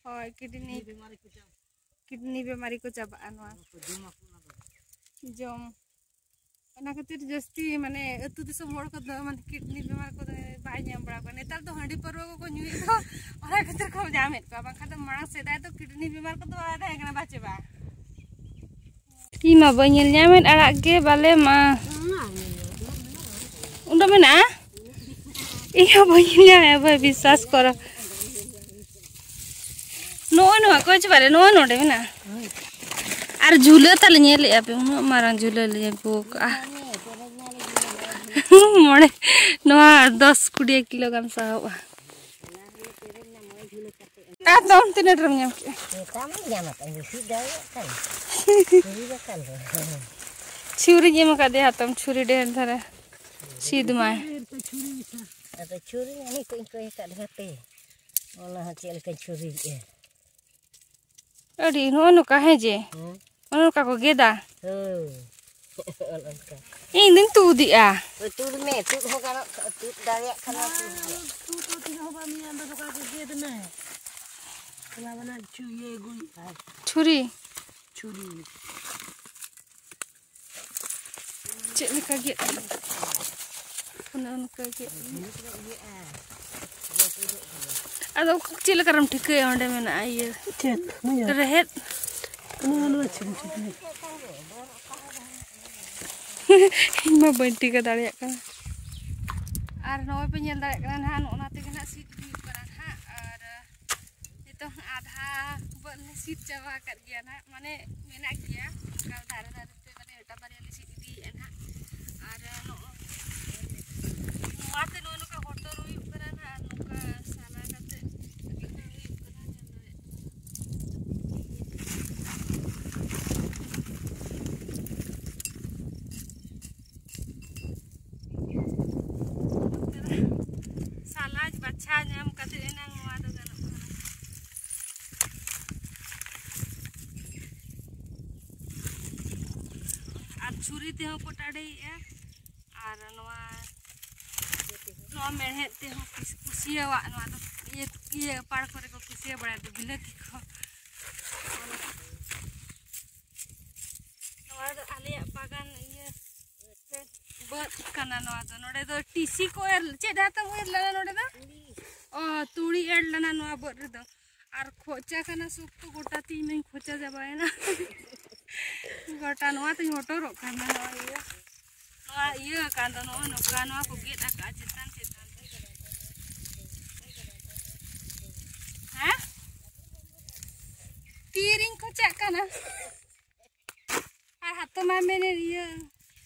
ᱦᱳᱭ, ᱠᱤᱰᱱᱤ, ᱠᱤᱰᱱᱤ ᱵᱮᱢᱟᱨᱤ ᱠᱚ ᱪᱟᱵᱟᱜᱼᱟ ᱱᱚᱣᱟ ᱡᱚᱢ᱾ ᱚᱱᱟ ᱠᱷᱟᱹᱛᱤᱨ ᱡᱟᱹᱥᱛᱤ, ᱢᱟᱱᱮ, ᱟᱹᱛᱩ ᱫᱤᱥᱚᱢ ᱦᱚᱲ ᱠᱚᱫᱚ, ᱢᱟᱱᱮ, ᱠᱤᱰᱱᱤ ᱵᱮᱢᱟᱨ ᱠᱚᱫᱚ ᱵᱟᱭ ᱧᱟᱢ ᱵᱟᱲᱟ ᱠᱚᱣᱟ᱾ ᱱᱮᱛᱟᱨ ᱫᱚ ᱦᱟᱺᱰᱤ ᱯᱟᱹᱨᱣᱟᱹ ᱠᱚᱠᱚ ᱧᱩᱭᱮᱫ ᱫᱚ, ᱚᱱᱟ ᱠᱷᱟᱹᱛᱤᱨ ᱠᱚ ᱧᱟᱢᱮᱫ ᱠᱚᱣᱟ᱾ ᱵᱟᱝᱠᱷᱟᱱ ᱫᱚ ᱢᱟᱲᱟᱝ ᱥᱮᱫᱟᱭ ᱫᱚ ᱠᱤᱰᱱᱤ ᱵᱮᱢᱟᱨ ᱠᱚᱫᱚ ᱵᱟᱭ ᱛᱟᱦᱮᱸ ᱠᱟᱱᱟ, ᱵᱟᱪᱮ ᱵᱟ? ᱤᱧ ᱢᱟ ᱵᱟᱹᱧ ᱧᱮᱞ ᱧᱟᱢᱮᱫ ᱟᱲᱟᱜ ᱜᱮ ᱵᱟᱞᱮ ᱢᱟ᱾ ᱩᱱᱫᱚ ᱢᱮᱱᱟᱜᱼᱟ? ᱤᱧ ᱦᱚᱸ ᱵᱟᱹᱧ ᱧᱮᱞ ᱧᱟᱢᱮᱫ, ᱵᱷᱟᱭ, ᱵᱤᱥᱥᱟᱥ ᱠᱚᱨᱚ᱾ ᱱᱚᱜᱼᱚᱭ ᱱᱚᱣᱟ ᱠᱚ ᱪᱮ ᱵᱟᱨᱮ, ᱱᱚᱜᱼᱚᱭ ᱱᱚᱰᱮ ᱢᱮᱱᱟᱜᱼᱟ᱾ ᱟᱨ ᱡᱷᱩᱞᱟᱹ ᱛᱟᱞᱮ ᱧᱮᱞᱮᱫᱼᱟ ᱯᱮ, ᱩᱱᱟᱹᱜ ᱢᱟᱨᱟᱝ ᱡᱷᱩᱞᱟᱹ ᱞᱮ ᱟᱹᱜᱩ ᱠᱟᱜᱼᱟ᱾ ᱢᱚᱬᱮ, ᱱᱚᱣᱟ ᱫᱚᱥ ᱠᱩᱲᱤ ᱠᱤᱞᱳ ᱜᱟᱱ ᱥᱟᱦᱚᱵᱼᱟ᱾ ᱟᱫᱚᱢ ᱛᱤᱱᱟᱹᱜ ᱰᱷᱮᱨᱮᱢ ᱧᱟᱢ ᱠᱮᱫᱼᱟ? ᱚᱱᱠᱟ ᱢᱟ ᱧᱟᱢ ᱟᱠᱟᱫ ᱜᱮ, ᱪᱮᱫ ᱫᱟᱲᱮᱭᱟᱜ ᱠᱟᱱ᱾ ᱪᱷᱩᱨᱤ ᱵᱟᱠᱷᱟᱱ ᱫᱚ᱾ ᱪᱷᱩᱨᱤᱧ ᱮᱢ ᱟᱠᱟᱫᱮᱭᱟ ᱦᱟᱛᱚᱢ, ᱪᱷᱩᱨᱤ ᱰᱷᱮᱨ ᱫᱷᱟᱨᱟ᱾ ᱥᱤᱫ ᱢᱟᱭ᱾ ᱟᱫᱚ ᱪᱷᱩᱨᱤ ᱦᱟᱹᱱᱤ ᱠᱚᱧ ᱠᱚᱭ ᱟᱠᱟᱫ ᱦᱟᱯᱮ᱾ ᱚᱱᱟ ᱦᱚᱸ ᱪᱮᱫ ᱞᱮᱠᱟᱧ ᱪᱷᱩᱨᱤᱭᱮᱫᱼᱟ᱾ ᱟᱹᱰᱤ ᱱᱚᱜᱼᱚ ᱱᱚᱝᱠᱟ, ᱦᱮᱸ ᱡᱮ? ᱦᱮᱸ᱾ ᱱᱚᱜᱼᱚ ᱱᱚᱝᱠᱟ ᱠᱚ ᱜᱮᱫᱟ᱾ ᱦᱳᱭ᱾ ᱤᱧ ᱫᱩᱧ ᱛᱩᱫ ᱮᱜᱼᱟ᱾ ᱛᱩᱫ ᱢᱮ, ᱛᱩᱫ ᱦᱚᱸ ᱜᱟᱱᱚᱜ ᱠᱷᱟ-, ᱛᱩᱫ ᱫᱟᱲᱮᱭᱟᱜ ᱠᱷᱟᱱ ᱛᱩᱫ ᱢᱮ᱾ ᱛᱩᱫ ᱫᱚ ᱛᱤᱱᱟᱹᱜ ᱦᱚᱸ ᱵᱟᱢ ᱤᱭᱟᱹ, ᱟᱫᱚ ᱱᱚᱝᱠᱟ ᱜᱮ ᱜᱮᱫ ᱢᱮ᱾ ᱚᱱᱟ ᱵᱟᱱᱟ ᱪᱩ-, ᱤᱭᱟᱹ ᱟᱹᱜᱩᱭᱮᱫᱼᱟ᱾ ᱪᱷᱩᱨᱤ᱾ ᱪᱷᱩᱨᱤ᱾ ᱪᱮᱫ ᱞᱮᱠᱟ ᱜᱮᱫ? ᱚᱱᱮ ᱚᱱᱠᱟ ᱜᱮᱫ᱾ ᱟᱫᱚ ᱪᱮᱫ ᱞᱮᱠᱟ ᱨᱮᱢ ᱴᱷᱤᱠᱟᱹᱭᱟ ᱚᱸᱰᱮ ᱢᱮᱱᱟᱜᱼᱟ ᱤᱭᱟᱹ? ᱪᱮᱫ? ᱱᱤᱭᱟᱹ? ᱨᱮᱦᱮᱫ? ᱱᱚᱣᱟ, ᱱᱚᱣᱟ ᱪᱷᱩᱨᱤ, ᱪᱷᱩᱨᱤ᱾ ᱤᱧ ᱢᱟ ᱵᱟᱹᱧ ᱴᱷᱤᱠᱟᱹ ᱫᱟᱲᱮᱭᱟᱜ ᱠᱟᱱᱟ᱾ ᱟᱨ ᱱᱚᱜᱼᱚᱭ ᱯᱮ ᱧᱮᱞ ᱫᱟᱲᱮᱭᱟᱜ ᱠᱟᱱᱟ ᱱᱟᱦᱟᱜ, ᱱᱚᱜᱼᱚ ᱱᱟ ᱛᱮᱜᱮ ᱱᱟᱦᱟᱜ ᱥᱤᱫ ᱦᱩᱭᱩᱜ ᱠᱟᱱᱟ ᱱᱟᱦᱟᱜ᱾ ᱟᱨ ᱱᱤᱛᱚᱝ ᱟᱫᱷᱟ ᱵᱟᱹᱫᱽ ᱞᱮ ᱥᱤᱫ ᱪᱟᱵᱟ ᱟᱠᱟᱫ ᱜᱮᱭᱟ ᱱᱟᱦᱟᱜ, ᱢᱟᱱᱮ ᱢᱮᱱᱟᱜ ᱜᱮᱭᱟ ᱚᱱᱠᱟ ᱫᱷᱟᱨᱮ ᱫᱷᱟᱨᱮ ᱛᱮ, ᱢᱟᱱᱮ ᱢᱤᱫᱴᱟᱝ ᱵᱟᱨᱭᱟ ᱞᱮ ᱥᱤᱫ ᱤᱫᱤᱭᱮᱫᱼᱟ ᱱᱟᱦᱟᱜ᱾ ᱟᱨ ᱱᱚᱜᱼᱚ ᱱᱚᱣᱟ ᱛᱮ ᱱᱚᱜᱼᱚ ᱱᱚᱝᱠᱟ ᱦᱚᱨᱛᱚᱨ ᱦᱩᱭᱩᱜ ᱠᱟᱱᱟ ᱱᱟᱦᱟᱜ, ᱟᱨ ᱱᱚᱝᱠᱟ ᱥᱟᱞᱟ ᱠᱟᱛᱮ ᱜᱮᱫ ᱦᱩᱭᱩᱜ ᱠᱟᱱᱟ, ᱧᱮᱞ ᱫᱟᱲᱮᱭᱟᱜ ᱠᱟᱱᱟ᱾ ᱥᱟᱞᱟᱡ ᱵᱟᱪᱷᱟᱣ ᱧᱟᱢ ᱠᱟᱛᱮ ᱮᱱᱟᱝ ᱱᱚᱣᱟ ᱫᱚ ᱜᱟᱱᱚᱜ ᱠᱟᱱᱟ᱾ ᱟᱨ ᱪᱷᱩᱨᱤ ᱛᱮᱦᱚᱸ ᱠᱚ ᱴᱟᱰᱮᱭᱮᱜᱼᱟ᱾ ᱟᱨ ᱱᱚᱣᱟ, ᱱᱚᱣᱟ ᱢᱮᱬᱦᱮᱫ ᱛᱮᱦᱚᱸ ᱠᱩᱥ-, ᱠᱩᱥᱭᱟᱹᱣᱟᱜ ᱱᱚᱣᱟ ᱫᱚ ᱤᱭᱟᱹ, ᱤᱭᱟᱹ ᱯᱟᱲ ᱠᱚᱨᱮ ᱠᱚ ᱠᱩᱥᱭᱟᱹ ᱵᱟᱲᱟᱭᱟ ᱫᱚ ᱵᱤᱞᱟᱹᱛᱤ ᱠᱚ᱾ ᱱᱚᱣᱟ ᱫᱚ ᱟᱞᱮᱭᱟᱜ ᱵᱟᱜᱟᱱ ᱤᱭᱟᱹ ᱵᱟᱹᱫᱽ ᱠᱟᱱᱟ ᱱᱚᱣᱟ ᱫᱚ᱾ ᱱᱚᱰᱮ ᱫᱚ ᱴᱤᱥᱤ ᱠᱚ ᱮᱨ, ᱪᱮᱫ ᱦᱟᱛᱟᱢ ᱮᱨ ᱞᱮᱱᱟ ᱱᱚᱰᱮ ᱫᱚ? ᱚ, ᱛᱩᱲᱤ ᱮᱨ ᱞᱮᱱᱟ ᱱᱚᱣᱟ ᱵᱟᱹᱫᱽ ᱨᱮᱫᱚ᱾ ᱟᱨ ᱠᱷᱚᱪᱟ ᱠᱟᱱᱟ ᱥᱚᱠᱛᱚ, ᱜᱚᱴᱟ ᱛᱤᱧ ᱢᱟᱧ ᱠᱷᱚᱪᱟ ᱪᱟᱵᱟᱭᱮᱱᱟ᱾ ᱜᱚᱴᱟ ᱱᱚᱣᱟ ᱛᱤᱧ ᱦᱚᱴᱚᱨᱚᱜ ᱠᱟᱱᱟ, ᱱᱚᱣᱟ ᱤᱭᱟᱹ, ᱱᱚᱣᱟ ᱤᱭᱟᱹ ᱟᱠᱟᱱ ᱫᱚ, ᱱᱚᱜᱼᱚᱭ ᱱᱚᱝᱠᱟ ᱱᱚᱣᱟ ᱠᱚ ᱜᱮᱫ ᱟᱠᱟᱫᱼᱟ ᱪᱮᱛᱟᱱ ᱪᱮᱛᱟᱱ ᱛᱮ᱾ ᱦᱮᱸ? ᱛᱤᱨᱤᱧ ᱠᱷᱚᱪᱟᱜ ᱠᱟᱱᱟ᱾ ᱟᱨ ᱦᱟᱛᱚᱢ ᱢᱟ ᱢᱮᱱᱮᱫ ᱤᱭᱟᱹ,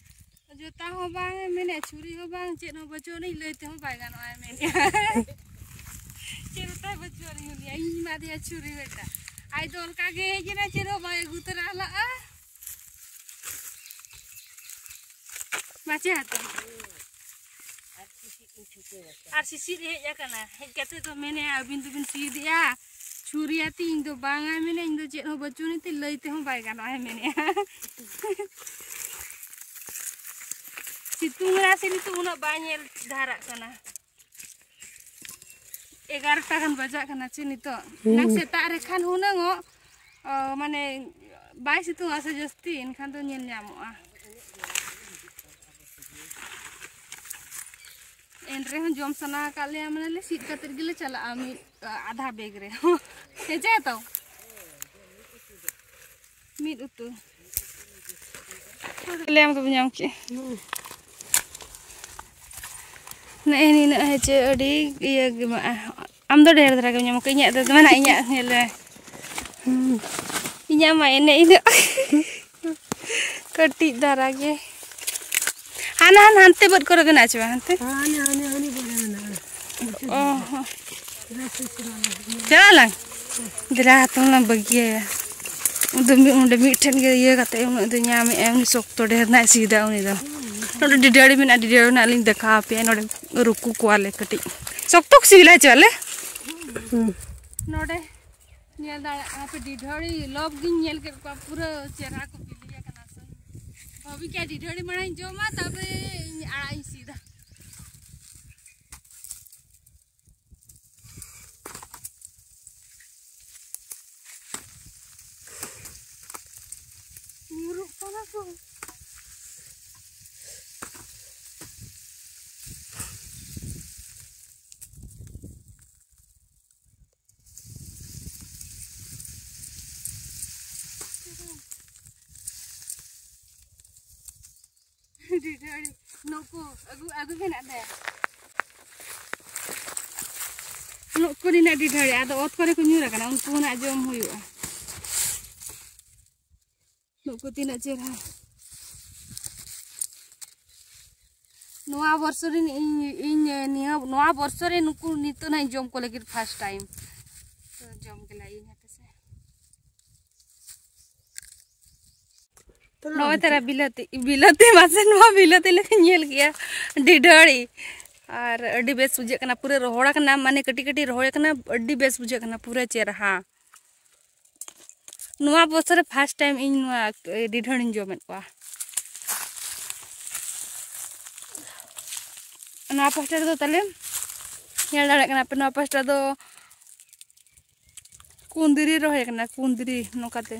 ᱡᱚᱛᱟ ᱦᱚᱸ ᱵᱟᱝ ᱮ ᱢᱮᱱᱮᱫ, ᱪᱷᱩᱨᱤ ᱦᱚᱸ ᱵᱟᱝ, ᱪᱮᱫ ᱦᱚᱸ ᱵᱟᱹᱪᱩᱜ ᱟᱹᱱᱤᱡ, ᱞᱟᱹᱭ ᱛᱮᱦᱚᱸ ᱵᱟᱭ ᱜᱟᱱᱚᱜᱼᱟ ᱢᱮᱱᱮᱫ᱾ ᱪᱮᱫ ᱦᱚᱸ ᱛᱟᱭ ᱵᱟᱹᱪᱩᱜ ᱟᱹᱱᱤᱡ ᱩᱱᱤᱭᱟᱜ, ᱤᱧ ᱮᱢᱟᱫᱮᱭᱟ ᱪᱷᱩᱨᱤ ᱢᱤᱫᱴᱟᱝ, ᱟᱡ ᱫᱚ ᱚᱱᱠᱟ ᱜᱮ ᱦᱮᱡ ᱮᱱᱟ, ᱪᱮᱫ ᱦᱚᱸ ᱵᱟᱭ ᱟᱹᱜᱩ ᱛᱚᱨᱟ ᱞᱟᱜᱼᱟ᱾ ᱢᱟᱪᱮ ᱦᱟᱛᱟᱣ᱾ ᱟᱨ ᱥᱤᱥᱤᱨ ᱦᱮᱡ ᱟᱠᱟᱱᱟ, ᱦᱮᱡ ᱠᱟᱛᱮ ᱫᱚ ᱢᱮᱱᱮᱫᱼᱟ, "ᱟᱹᱵᱤᱱ ᱫᱚᱵᱤᱱ ᱥᱤᱫᱮᱜᱼᱟ ᱪᱷᱩᱨᱤᱭᱟᱛᱮ, ᱤᱧ ᱫᱚ ᱵᱟᱝᱟ", ᱢᱮᱱᱮᱫ, "ᱤᱧ ᱫᱚ ᱪᱮᱫ ᱦᱚᱸ ᱵᱟᱹᱪᱩᱜ ᱟᱹᱱᱤᱡ ᱛᱮ ᱞᱟᱹᱭ ᱛᱮᱦᱚᱸ ᱵᱟᱭ ᱜᱟᱱᱚᱜᱼᱟ", ᱢᱮᱱᱮᱫᱼᱟ᱾ ᱥᱤᱛᱩᱝ ᱮᱱᱟ ᱥᱮ ᱱᱤᱛᱚᱜ ᱩᱱᱟᱹᱜ ᱵᱟᱭ ᱧᱮᱞ ᱫᱷᱟᱨᱟᱜ ᱠᱟᱱᱟ᱾ ᱮᱜᱟᱨᱚᱴᱟ ᱜᱟᱱ ᱵᱟᱡᱟᱜ ᱠᱟᱱᱟ ᱪᱮ ᱱᱤᱛᱚᱜ? ᱦᱩᱸ᱾ ᱮᱱᱟᱝ ᱥᱮᱛᱟᱜ ᱨᱮ ᱠᱷᱟᱱ ᱦᱩᱱᱟᱹᱝ ᱚᱜ, ᱚ, ᱢᱟᱱᱮ ᱵᱟᱭ ᱥᱤᱛᱩᱝᱟ ᱥᱮ ᱡᱟᱹᱥᱛᱤ, ᱮᱱᱠᱷᱟᱱ ᱫᱚ ᱧᱮᱞ ᱧᱟᱢᱚᱜᱼᱟ᱾ ᱮᱱ ᱨᱮᱦᱚᱸ ᱡᱚᱢ ᱥᱟᱱᱟ ᱟᱠᱟᱫ ᱞᱮᱭᱟ, ᱢᱟᱱᱮ ᱞᱮ ᱥᱤᱫ ᱠᱟᱛᱮᱫ ᱜᱮᱞᱮ ᱪᱟᱞᱟᱜᱼᱟ ᱢᱤᱫ, ᱟ, ᱟᱫᱷᱟ ᱵᱮᱜᱽ ᱨᱮ᱾ ᱦᱮᱸ ᱪᱮ ᱛᱚ? ᱢᱤᱫ ᱩᱛᱩ᱾ ᱞᱟᱹᱭᱟᱢ ᱫᱚ ᱧᱟᱢ ᱠᱮᱜᱼᱟ᱾ ᱱᱮᱜᱼᱮ ᱱᱤᱱᱟᱹᱜ ᱦᱮᱸᱪᱮ ᱟᱹᱰᱤ ᱤᱭᱟᱹ ᱜᱮ ᱢᱮᱱᱟᱜᱼᱟ᱾ ᱟᱢ ᱫᱚ ᱰᱷᱮᱨ ᱫᱷᱟᱨᱟ ᱜᱮᱢ ᱧᱟᱢ ᱠᱟᱜᱼᱟ, ᱤᱧᱟᱹᱜ ᱫᱚ ᱢᱮᱱᱟᱜᱼᱟ, ᱤᱧᱟᱹᱜ ᱧᱮᱞ ᱨᱮ᱾ ᱦᱩᱸ᱾ ᱤᱧᱟᱹᱜ ᱢᱟ ᱮᱱᱮ ᱤᱱᱟᱹᱜ ᱠᱟᱹᱴᱤᱡ ᱫᱷᱟᱨᱟ ᱜᱮ᱾ ᱦᱟᱱᱟ, ᱦᱟᱱᱟ, ᱦᱟᱱᱛᱮ ᱵᱟᱹᱫᱽ ᱠᱚᱨᱮ ᱫᱚ ᱢᱮᱱᱟᱜᱼᱟ ᱪᱮ ᱵᱟᱝ? ᱦᱟᱱᱛᱮ? ᱦᱟᱱᱮ, ᱦᱟᱱᱮ, ᱦᱟᱱᱮ ᱵᱟᱹᱫᱽ ᱨᱮ ᱢᱮᱱᱟᱜᱼᱟ᱾ ᱚ ᱦᱚᱸ᱾ ᱪᱟᱞᱟᱜ ᱟᱞᱟᱝ? ᱫᱮᱞᱟ ᱦᱟᱛᱟᱣ ᱞᱟᱝ ᱵᱟᱹᱜᱤᱭᱟᱭᱟ᱾ ᱩᱱᱤ ᱫᱚ ᱢᱤᱫ, ᱚᱸᱰᱮ ᱢᱤᱫᱴᱷᱮᱱ ᱜᱮ ᱤᱭᱟᱹ ᱠᱟᱛᱮ ᱩᱱᱟᱹᱜ ᱫᱚ ᱧᱟᱢᱮᱜᱼᱟᱭ, ᱩᱱᱤ ᱥᱚᱠᱛᱚ ᱰᱷᱮᱨ ᱱᱟᱜ ᱥᱤᱫᱟ ᱩᱱᱤ ᱫᱚ᱾ ᱱᱚᱰᱮ ᱰᱤᱰᱷᱟᱹᱲᱤ ᱢᱮᱱᱟᱜᱼᱟ, ᱰᱤᱰᱷᱟᱹᱲᱤ ᱨᱮᱱᱟᱜ ᱞᱤᱧ ᱫᱮᱠᱷᱟᱣ ᱟᱯᱮᱭᱟ, ᱱᱚᱰᱮ ᱨᱩᱠᱩ ᱠᱚᱣᱟᱞᱮ ᱠᱟᱹᱴᱤᱡ᱾ ᱥᱚᱠᱛᱚ ᱠᱚ ᱥᱤᱵᱤᱞᱟ ᱦᱮᱸ ᱪᱮ ᱵᱟᱞᱮ? ᱦᱩᱸ᱾ ᱱᱚᱰᱮ ᱧᱮᱞ ᱫᱟᱲᱮᱭᱟᱜ ᱠᱟᱱᱟ ᱯᱮ, ᱰᱤᱰᱷᱟᱹᱲᱤ ᱞᱚᱵ ᱜᱤᱧ ᱧᱮᱞ ᱠᱮᱫ ᱠᱚᱣᱟ, ᱯᱩᱨᱟᱹ ᱪᱮᱦᱨᱟ ᱠᱚ ᱵᱤᱞᱤ ᱟᱠᱟᱱᱟ ᱥᱮ᱾ ᱵᱷᱟᱵᱤ ᱠᱮᱫᱼᱟ ᱰᱤᱰᱷᱟᱹᱲᱤ ᱢᱟᱲᱟᱝ ᱤᱧ ᱡᱚᱢᱟ, ᱛᱟᱨᱯᱚᱨᱮ ᱤᱧ ᱟᱲᱟᱜ ᱤᱧ ᱥᱤᱫᱟ᱾ ᱧᱩᱨᱩᱜ ᱠᱟᱱᱟ ᱠᱚ᱾ ᱰᱤᱰᱷᱟᱹᱲᱤ, ᱱᱩᱠᱩ ᱟᱹᱜᱩ, ᱟᱹᱜᱩ ᱢᱮᱱᱟᱜ ᱛᱟᱭᱟ᱾ ᱱᱩᱠᱩ ᱱᱤᱱᱟᱹᱜ ᱰᱤᱰᱷᱟᱹᱲᱤ, ᱟᱫᱚ ᱚᱛ ᱠᱚᱨᱮ ᱠᱚ ᱧᱩᱨ ᱟᱠᱟᱱᱟ, ᱩᱱᱠᱩ ᱦᱚᱸ ᱱᱟᱜ ᱡᱚᱢ ᱦᱩᱭᱩᱜᱼᱟ᱾ ᱱᱩᱠᱩ ᱛᱤᱱᱟᱹᱜ ᱪᱮᱦᱨᱟ᱾ ᱱᱚᱣᱟ ᱵᱚᱨᱥᱚ ᱨᱮᱱ ᱤᱧ, ᱤᱧ ᱱᱤᱭᱟᱹ, ᱱᱚᱣᱟ ᱵᱚᱨᱥᱚ ᱨᱮ ᱱᱩᱠᱩ ᱱᱤᱛᱚᱜ ᱱᱟᱜ ᱤᱧ ᱡᱚᱢ ᱠᱚ ᱞᱟᱹᱜᱤᱫ first time᱾ ᱛᱚ ᱡᱚᱢ ᱜᱮ ᱞᱟᱭᱤᱧ ᱦᱟᱯᱮ ᱥᱮ᱾ ᱱᱚᱜᱼᱚᱭ ᱛᱟᱨᱟ ᱵᱤᱞᱟᱹᱛᱤ, ᱵᱤᱞᱟᱹᱛᱤ ᱢᱟᱥᱮ, ᱱᱚᱣᱟ ᱵᱤᱞᱟᱹᱛᱤ ᱞᱮᱠᱟᱧ ᱧᱮᱞ ᱠᱮᱜᱼᱟ, ᱰᱤᱰᱷᱟᱹᱲᱤ᱾ ᱟᱨ ᱟᱹᱰᱤ ᱵᱮᱥ ᱵᱩᱡᱷᱟᱹᱜ ᱠᱟᱱᱟ, ᱯᱩᱨᱟᱹ ᱨᱚᱦᱚᱲ ᱟᱠᱟᱱᱟ, ᱢᱟᱱᱮ ᱠᱟᱹᱴᱤᱡ ᱠᱟᱹᱴᱤᱡ ᱨᱚᱦᱚᱲ ᱟᱠᱟᱱᱟ, ᱟᱹᱰᱤ ᱵᱮᱥ ᱵᱩᱡᱷᱟᱹᱜ ᱠᱟᱱᱟ, ᱯᱩᱨᱟᱹ ᱪᱮᱨᱦᱟ᱾ ᱱᱚᱣᱟ ᱵᱚᱪᱷᱚᱨ ᱨᱮ first time ᱤᱧ ᱱᱚᱣᱟ ᱰᱤᱰᱷᱟᱹᱲᱤᱧ ᱡᱚᱢᱮᱫ ᱠᱚᱣᱟ᱾ ᱱᱚᱣᱟ ᱯᱟᱥᱴᱟ ᱨᱮᱫᱚ ᱛᱟᱞᱮ ᱧᱮᱞ ᱫᱟᱲᱮᱭᱟᱜ ᱠᱟᱱᱟ ᱯᱮ, ᱱᱚᱣᱟ ᱯᱟᱥᱴᱟ ᱫᱚ ᱠᱩᱸᱫᱽᱨᱤ ᱨᱚᱦᱚᱭ ᱠᱟᱱᱟ, ᱠᱩᱸᱫᱽᱨᱤ ᱱᱚᱝᱠᱟᱛᱮ᱾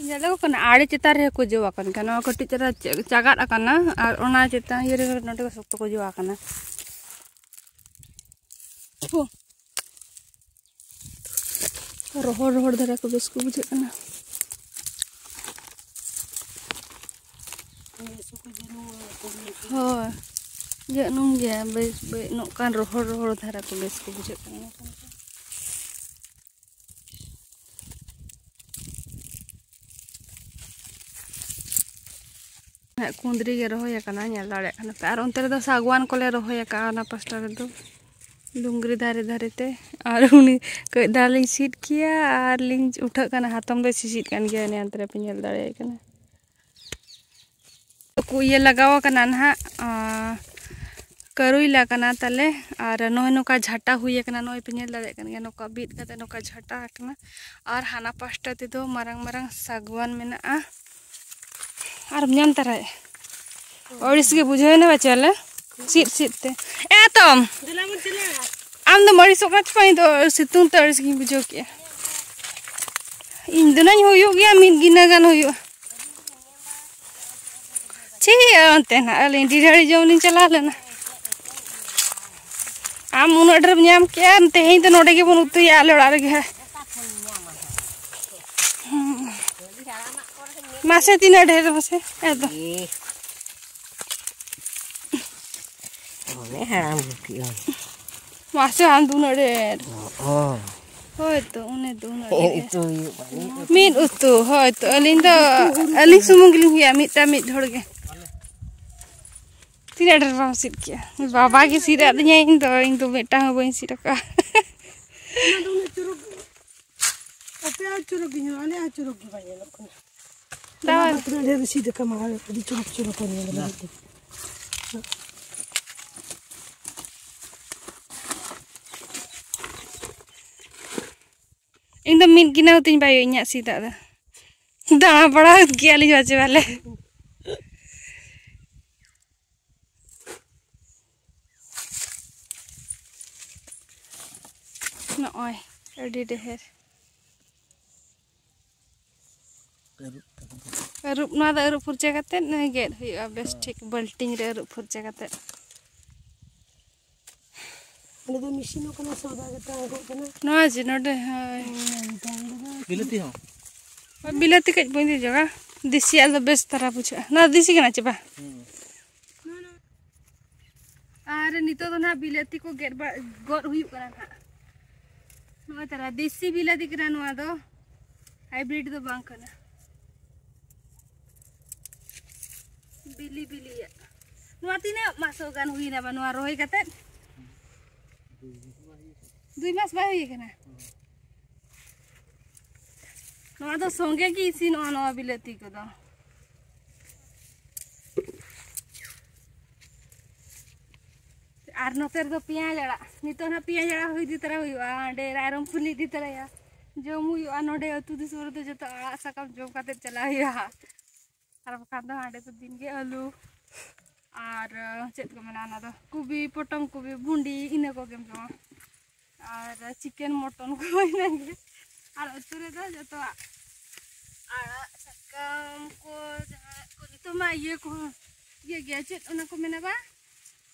ᱧᱮᱞᱚᱜᱚᱜ ᱠᱟᱱᱟ ᱟᱲᱮ ᱪᱮᱛᱟᱱ ᱨᱮ ᱠᱚ ᱡᱚ ᱟᱠᱟᱱ ᱠᱟᱱᱟ, ᱱᱚᱣᱟ ᱠᱟᱹᱴᱤᱡ ᱪᱟᱨᱟ ᱪᱟ-, ᱪᱟᱜᱟᱫ ᱟᱠᱟᱱᱟ, ᱟᱨ ᱚᱱᱟ ᱪᱮᱛᱟᱱ ᱤᱭᱟᱹ ᱨᱮ ᱱᱚᱰᱮ ᱫᱚ ᱥᱚᱠᱛᱚ ᱠᱚ ᱡᱚ ᱟᱠᱟᱱᱟ᱾ ᱦᱳ᱾ ᱨᱚᱦᱚᱲ ᱨᱚᱦᱚᱲ ᱫᱷᱟᱨᱟ ᱠᱚ ᱵᱮᱥ ᱠᱚ ᱵᱩᱡᱷᱟᱹᱜ ᱠᱟᱱᱟ᱾ ᱦᱳᱭ, ᱡᱟᱹᱱᱩᱢ ᱜᱮᱭᱟ, ᱵᱮᱥ ᱵᱮ-, ᱱᱚᱝᱠᱟᱱ ᱨᱚᱦᱚᱲ ᱨᱚᱦᱚᱲ ᱫᱷᱟᱨᱟ ᱠᱚ ᱵᱮᱥ ᱠᱚ ᱵᱩᱡᱷᱟᱹᱜ ᱠᱟᱱᱟ᱾ ᱱᱟᱦᱟᱜ ᱠᱩᱸᱫᱽᱨᱤ ᱜᱮ ᱨᱚᱦᱚᱭ ᱟᱠᱟᱱᱟ, ᱧᱮᱞ ᱫᱟᱲᱮᱭᱟᱜ ᱠᱟᱱᱟ ᱯᱮ᱾ ᱟᱨ ᱚᱱᱛᱮ ᱨᱮᱫᱚ ᱥᱟᱜᱣᱟᱱ ᱠᱚᱞᱮ ᱨᱚᱦᱚᱭ ᱟᱠᱟᱫᱼᱟ, ᱚᱱᱟ ᱯᱟᱥᱴᱟ ᱨᱮᱫᱚ ᱰᱩᱝᱜᱽᱨᱤ ᱫᱷᱟᱨᱮ ᱫᱷᱟᱨᱮ ᱛᱮ᱾ ᱟᱨ ᱩᱱᱤ ᱠᱟᱹᱡ ᱫᱟᱜ ᱞᱤᱧ ᱥᱤᱫ ᱠᱮᱭᱟ ᱟᱨ ᱞᱤᱧ ᱩᱴᱷᱟᱹᱜ ᱠᱟᱱᱟ, ᱦᱟᱛᱚᱢ ᱫᱚᱭ ᱥᱤᱥᱤᱫ ᱠᱟᱱ ᱜᱮᱭᱟ, ᱚᱱᱮ ᱚᱱᱛᱮ ᱨᱮ ᱯᱮ ᱧᱮᱞ ᱫᱟᱲᱮᱭᱟᱭ ᱠᱟᱱᱟ᱾ ᱠᱚ ᱤᱭᱟᱹ ᱞᱟᱜᱟᱣ ᱟᱠᱟᱱᱟ ᱱᱟᱦᱟᱜ, ᱟᱸ, ᱠᱟᱹᱨᱩᱭᱞᱟ ᱠᱟᱱᱟ ᱛᱟᱞᱮ᱾ ᱟᱨ ᱱᱚᱜᱼᱚᱭ ᱱᱚᱝᱠᱟ ᱡᱷᱟᱴᱟ ᱦᱩᱭ ᱟᱠᱟᱱᱟ, ᱱᱚᱜᱼᱚᱭ ᱯᱮ ᱧᱮᱞ ᱫᱟᱲᱮᱭᱟᱜ ᱠᱟᱱ ᱜᱮᱭᱟ, ᱱᱚᱝᱠᱟ ᱵᱤᱫ ᱠᱟᱛᱮ ᱱᱚᱝᱠᱟ ᱡᱷᱟᱴᱟ ᱟᱠᱟᱱᱟ᱾ ᱟᱨ ᱦᱟᱱᱟ ᱯᱟᱥᱴᱟ ᱛᱮᱫᱚ ᱢᱟᱨᱟᱝ ᱢᱟᱨᱟᱝ ᱥᱟᱜᱣᱟᱱ ᱢᱮᱱᱟᱜᱼᱟ᱾ ᱟᱨ ᱧᱟᱢ ᱛᱟᱨᱟᱭᱮᱫ ᱟᱹᱲᱤᱥ ᱜᱮ ᱵᱩᱡᱷᱟᱹᱣ ᱮᱱᱟ ᱵᱟᱪᱟᱞᱮ ᱥᱤᱫ ᱥᱤᱫ ᱛᱮ᱾ ᱮ ᱛᱚᱢ, ᱟᱢ ᱫᱚᱢ ᱟᱹᱲᱤᱥᱚᱜ ᱠᱟᱱ ᱪᱚ, ᱤᱧ ᱫᱚ ᱥᱤᱛᱩᱝ ᱛᱮ ᱟᱹᱲᱤᱥ ᱜᱤᱧ ᱵᱩᱡᱷᱟᱹᱣ ᱠᱮᱜᱼᱟ᱾ ᱤᱧ ᱫᱚ ᱱᱟᱧ ᱦᱩᱭᱩᱜ ᱜᱮᱭᱟ, ᱢᱤᱫ ᱜᱤᱱᱟᱹ ᱜᱟᱱ ᱦᱩᱭᱩᱜᱼᱟ᱾ ᱪᱮᱫ ᱚᱱᱛᱮ ᱱᱟᱜ ᱟᱹᱞᱤᱧ ᱰᱤᱰᱷᱟᱹᱲᱤ ᱡᱚᱢ ᱞᱤᱧ ᱪᱟᱞᱟᱣ ᱞᱮᱱᱟ᱾ ᱟᱢ ᱩᱱᱟᱹᱜ ᱰᱷᱮᱨᱮᱢ ᱧᱟᱢ ᱠᱮᱜᱼᱟ, ᱛᱮᱦᱮᱧ ᱫᱚ ᱱᱚᱰᱮ ᱜᱮᱵᱚᱱ ᱩᱛᱩᱭᱟ, ᱟᱞᱮ ᱚᱲᱟᱜ ᱨᱮᱜᱮ ᱦᱟᱸᱜ᱾ ᱦᱩᱸ᱾ ᱢᱟᱥᱮ ᱛᱤᱱᱟᱹᱜ ᱰᱷᱮᱨ ᱢᱟᱥᱮ, ᱮᱠᱫᱚᱢ᱾ ᱮ᱾ ᱚᱱᱮ ᱦᱟᱲᱟᱢ ᱵᱩᱠᱤ ᱚᱱᱮ᱾ ᱢᱟᱥᱮ ᱟᱢ ᱫᱚ ᱩᱱᱟᱹᱜ ᱰᱷᱮᱨ᱾ ᱚ᱾ ᱦᱳᱭ ᱛᱚ, ᱩᱱᱤ ᱫᱚ ᱩᱱᱟᱹᱜ ᱰᱷᱮᱨ᱾ ᱩᱛᱩ ᱦᱩᱭᱩᱜ ᱢᱟ, ᱢᱤᱫ ᱩᱛᱩ᱾ ᱢᱤᱫ ᱩᱛᱩ, ᱦᱳᱭ ᱛᱚ, ᱟᱹᱞᱤᱧ ᱫᱚ, ᱟᱹᱞᱤᱧ ᱥᱩᱢᱩᱝ ᱜᱮᱞᱤᱧ ᱦᱩᱭᱩᱜᱼᱟ, ᱢᱤᱫᱴᱟᱝ ᱢᱤᱫ ᱦᱚᱲ ᱜᱮ᱾ ᱛᱤᱱᱟᱹᱜ ᱰᱷᱮᱨ ᱵᱟᱢ ᱥᱤᱫ ᱠᱮᱜᱼᱟ? ᱵᱟᱵᱟ ᱜᱮ ᱥᱤᱫ ᱟᱹᱫᱤᱧᱟ, ᱤᱧ ᱫᱚ, ᱤᱧ ᱫᱚ ᱢᱤᱫᱴᱟᱝ ᱦᱚᱸ ᱵᱟᱹᱧ ᱥᱤᱫ ᱟᱠᱟᱫᱼᱟ᱾ ᱚᱱᱟ ᱫᱚ ᱩᱱᱟᱹᱜ ᱪᱚᱨᱚᱠ, ᱟᱯᱮᱭᱟᱜ ᱪᱚᱨᱚᱠ ᱜᱮ ᱧᱮᱞᱚᱜᱼᱟ, ᱟᱞᱮᱭᱟᱜ ᱪᱚᱨᱚᱠ ᱜᱮ ᱵᱟᱭ ᱧᱮᱞᱚᱜ ᱠᱟᱱᱟ᱾ ᱫᱟᱣ᱾ ᱚᱱᱟ ᱫᱚ ᱛᱤᱱᱟᱹᱜ ᱰᱷᱮᱨ ᱥᱤᱫ ᱟᱠᱟᱱᱟ, ᱟᱹᱰᱤ ᱪᱚᱨᱚᱠ ᱪᱚᱨᱚᱠ ᱠᱚ ᱧᱮᱞᱚᱜᱼᱟ᱾ ᱤᱧ ᱫᱚ ᱢᱤᱫ ᱜᱤᱱᱟᱹ ᱛᱤᱧ ᱵᱟᱭᱳ ᱤᱧᱟᱹᱜ ᱥᱤᱫᱟᱜ ᱫᱚ᱾ ᱫᱟᱬᱟ ᱵᱟᱲᱟ ᱜᱮᱭᱟᱞᱤᱧ ᱵᱟᱡᱮ ᱵᱟᱞᱮ᱾ ᱱᱚᱜᱼᱚᱭ ᱟᱹᱰᱤ ᱰᱷᱮᱨ᱾ ᱟᱹᱨᱩᱵ ᱠᱟᱛᱮ᱾ ᱟᱹᱨᱩᱵ, ᱱᱚᱣᱟ ᱫᱚ ᱟᱹᱨᱩᱵ ᱯᱷᱩᱨᱪᱟᱹ ᱠᱟᱛᱮ ᱜᱮᱫ ᱦᱩᱭᱩᱜᱼᱟ ᱵᱮᱥ ᱦᱮᱸ᱾ ᱴᱷᱤᱠ ᱵᱟᱹᱞᱴᱤᱱ ᱨᱮ ᱟᱹᱨᱩᱵ ᱯᱷᱩᱨᱪᱟᱹ ᱠᱟᱛᱮ᱾ ᱚᱸᱰᱮ ᱫᱚ ᱢᱮᱥᱤᱱ ᱦᱚᱸ ᱠᱟᱱᱟ, ᱥᱚᱫᱟ ᱠᱟᱛᱮ ᱟᱬᱜᱚᱜ ᱠᱟᱱᱟ᱾ ᱱᱚᱣᱟ ᱡᱮ ᱱᱚᱰᱮ, ᱦᱳᱭ᱾ ᱦᱮᱸ, ᱚᱱᱠᱟ ᱚᱸᱰᱮ ᱫᱚ ᱵᱤᱞᱟᱹᱛᱤ ᱦᱚᱸ? ᱦᱳᱭ, ᱵᱤᱞᱟᱹᱛᱤ ᱠᱟᱹᱡ ᱵᱟᱹᱧ ᱡᱚᱜᱟ, ᱫᱮᱥᱤᱭᱟᱜ ᱫᱚ ᱵᱮᱥ ᱛᱟᱨᱟ ᱵᱩᱡᱷᱟᱹᱜᱼᱟ᱾ ᱱᱚᱣᱟ ᱫᱮᱥᱤ ᱠᱟᱱᱟ ᱪᱮ ᱵᱟᱝ? ᱦᱩᱸ᱾ ᱟᱨ ᱱᱤᱛᱚᱜ ᱫᱚ ᱱᱟᱦᱟᱜ ᱵᱤᱞᱟᱹᱛᱤ ᱠᱚ ᱜᱮᱫ ᱵᱟ-, ᱜᱚᱫ ᱦᱩᱭᱩᱜ ᱠᱟᱱᱟ ᱱᱟᱦᱟᱜ᱾ ᱱᱚᱜᱼᱚᱭ ᱛᱟᱨᱟ ᱫᱮᱥᱤ ᱵᱤᱞᱟᱹᱛᱤ ᱠᱟᱱᱟ ᱱᱚᱣᱟ ᱫᱚ, hybrid ᱫᱚ ᱵᱟᱝ ᱠᱟᱱᱟ᱾ ᱵᱤᱞᱤ ᱵᱤᱞᱤᱭᱟᱜ᱾ ᱱᱚᱣᱟ ᱛᱤᱱᱟᱹᱜ ᱢᱟᱥᱚᱜ ᱜᱟᱱ ᱦᱩᱭᱱᱟ ᱵᱟ ᱱᱚᱣᱟ ᱨᱚᱦᱚᱭ ᱠᱟᱛᱮᱫ? ᱫᱩᱭ ᱢᱟᱥ ᱵᱟᱭ ᱦᱩᱭ ᱠᱟᱱᱟ᱾ ᱱᱚᱣᱟ ᱫᱚ ᱥᱚᱸᱜᱮ ᱜᱮ ᱤᱥᱤᱱᱚᱜᱼᱟ ᱱᱚᱣᱟ ᱵᱤᱞᱟᱹᱛᱤ ᱠᱚᱫᱚ᱾ ᱟᱨ ᱱᱚᱛᱮ ᱨᱮᱫᱚ ᱯᱮᱸᱭᱟᱡᱽ ᱟᱲᱟᱜ, ᱱᱤᱛᱚᱜ ᱱᱟᱦᱟᱜ ᱯᱮᱸᱭᱟᱡᱽ ᱟᱲᱟᱜ ᱦᱚᱸ ᱤᱫᱤ ᱛᱚᱨᱟ ᱦᱩᱭᱩᱜᱼᱟ, ᱚᱸᱰᱮ ᱨᱟᱭᱨᱚᱝᱯᱩᱨ ᱞᱮ ᱤᱫᱤ ᱛᱚᱨᱟᱭᱟ, ᱡᱚᱢ ᱦᱩᱭᱩᱜᱼᱟ᱾ ᱱᱚᱰᱮ ᱟᱹᱛᱩ ᱫᱤᱥᱚᱢ ᱨᱮᱫᱚ ᱡᱚᱛᱚ ᱟᱲᱟᱜ ᱥᱟᱠᱟᱢ ᱡᱚᱢ ᱠᱟᱛᱮ ᱪᱟᱞᱟᱜ ᱦᱩᱭᱩᱜᱼᱟ᱾ ᱟᱨ ᱵᱟᱠᱷᱟᱱ ᱫᱚ ᱦᱟᱸᱰᱮ ᱫᱚ ᱫᱤᱱ ᱜᱮ ᱟᱹᱞᱩ ᱟᱨ ᱪᱮᱫ ᱠᱚ ᱢᱮᱱᱟ, ᱚᱱᱟ ᱫᱚ ᱠᱚᱵᱤ, ᱯᱚᱴᱚᱢ ᱠᱚᱵᱤ, ᱵᱷᱩᱸᱰᱤ, ᱤᱱᱟᱹ ᱠᱚᱜᱮᱢ ᱡᱚᱢᱟ᱾ ᱟᱨ ᱪᱤᱠᱮᱱ ᱢᱚᱴᱚᱱ ᱠᱚ ᱤᱱᱟᱹ ᱜᱮ᱾ ᱟᱨ ᱩᱛᱩ ᱨᱮᱫᱚ ᱡᱚᱛᱚᱣᱟᱜ, ᱟᱲᱟᱜ ᱥᱟᱠᱟᱢ ᱠᱚ, ᱡᱟᱦᱟᱸ ᱠᱚ ᱱᱤᱛᱚᱜ ᱢᱟ ᱤᱭᱟᱹ ᱠᱚᱦᱚᱸ ᱤᱭᱟᱹ ᱜᱮᱭᱟ, ᱪᱮᱫ ᱚᱱᱟ ᱠᱚ ᱢᱮᱱᱟ ᱵᱟ,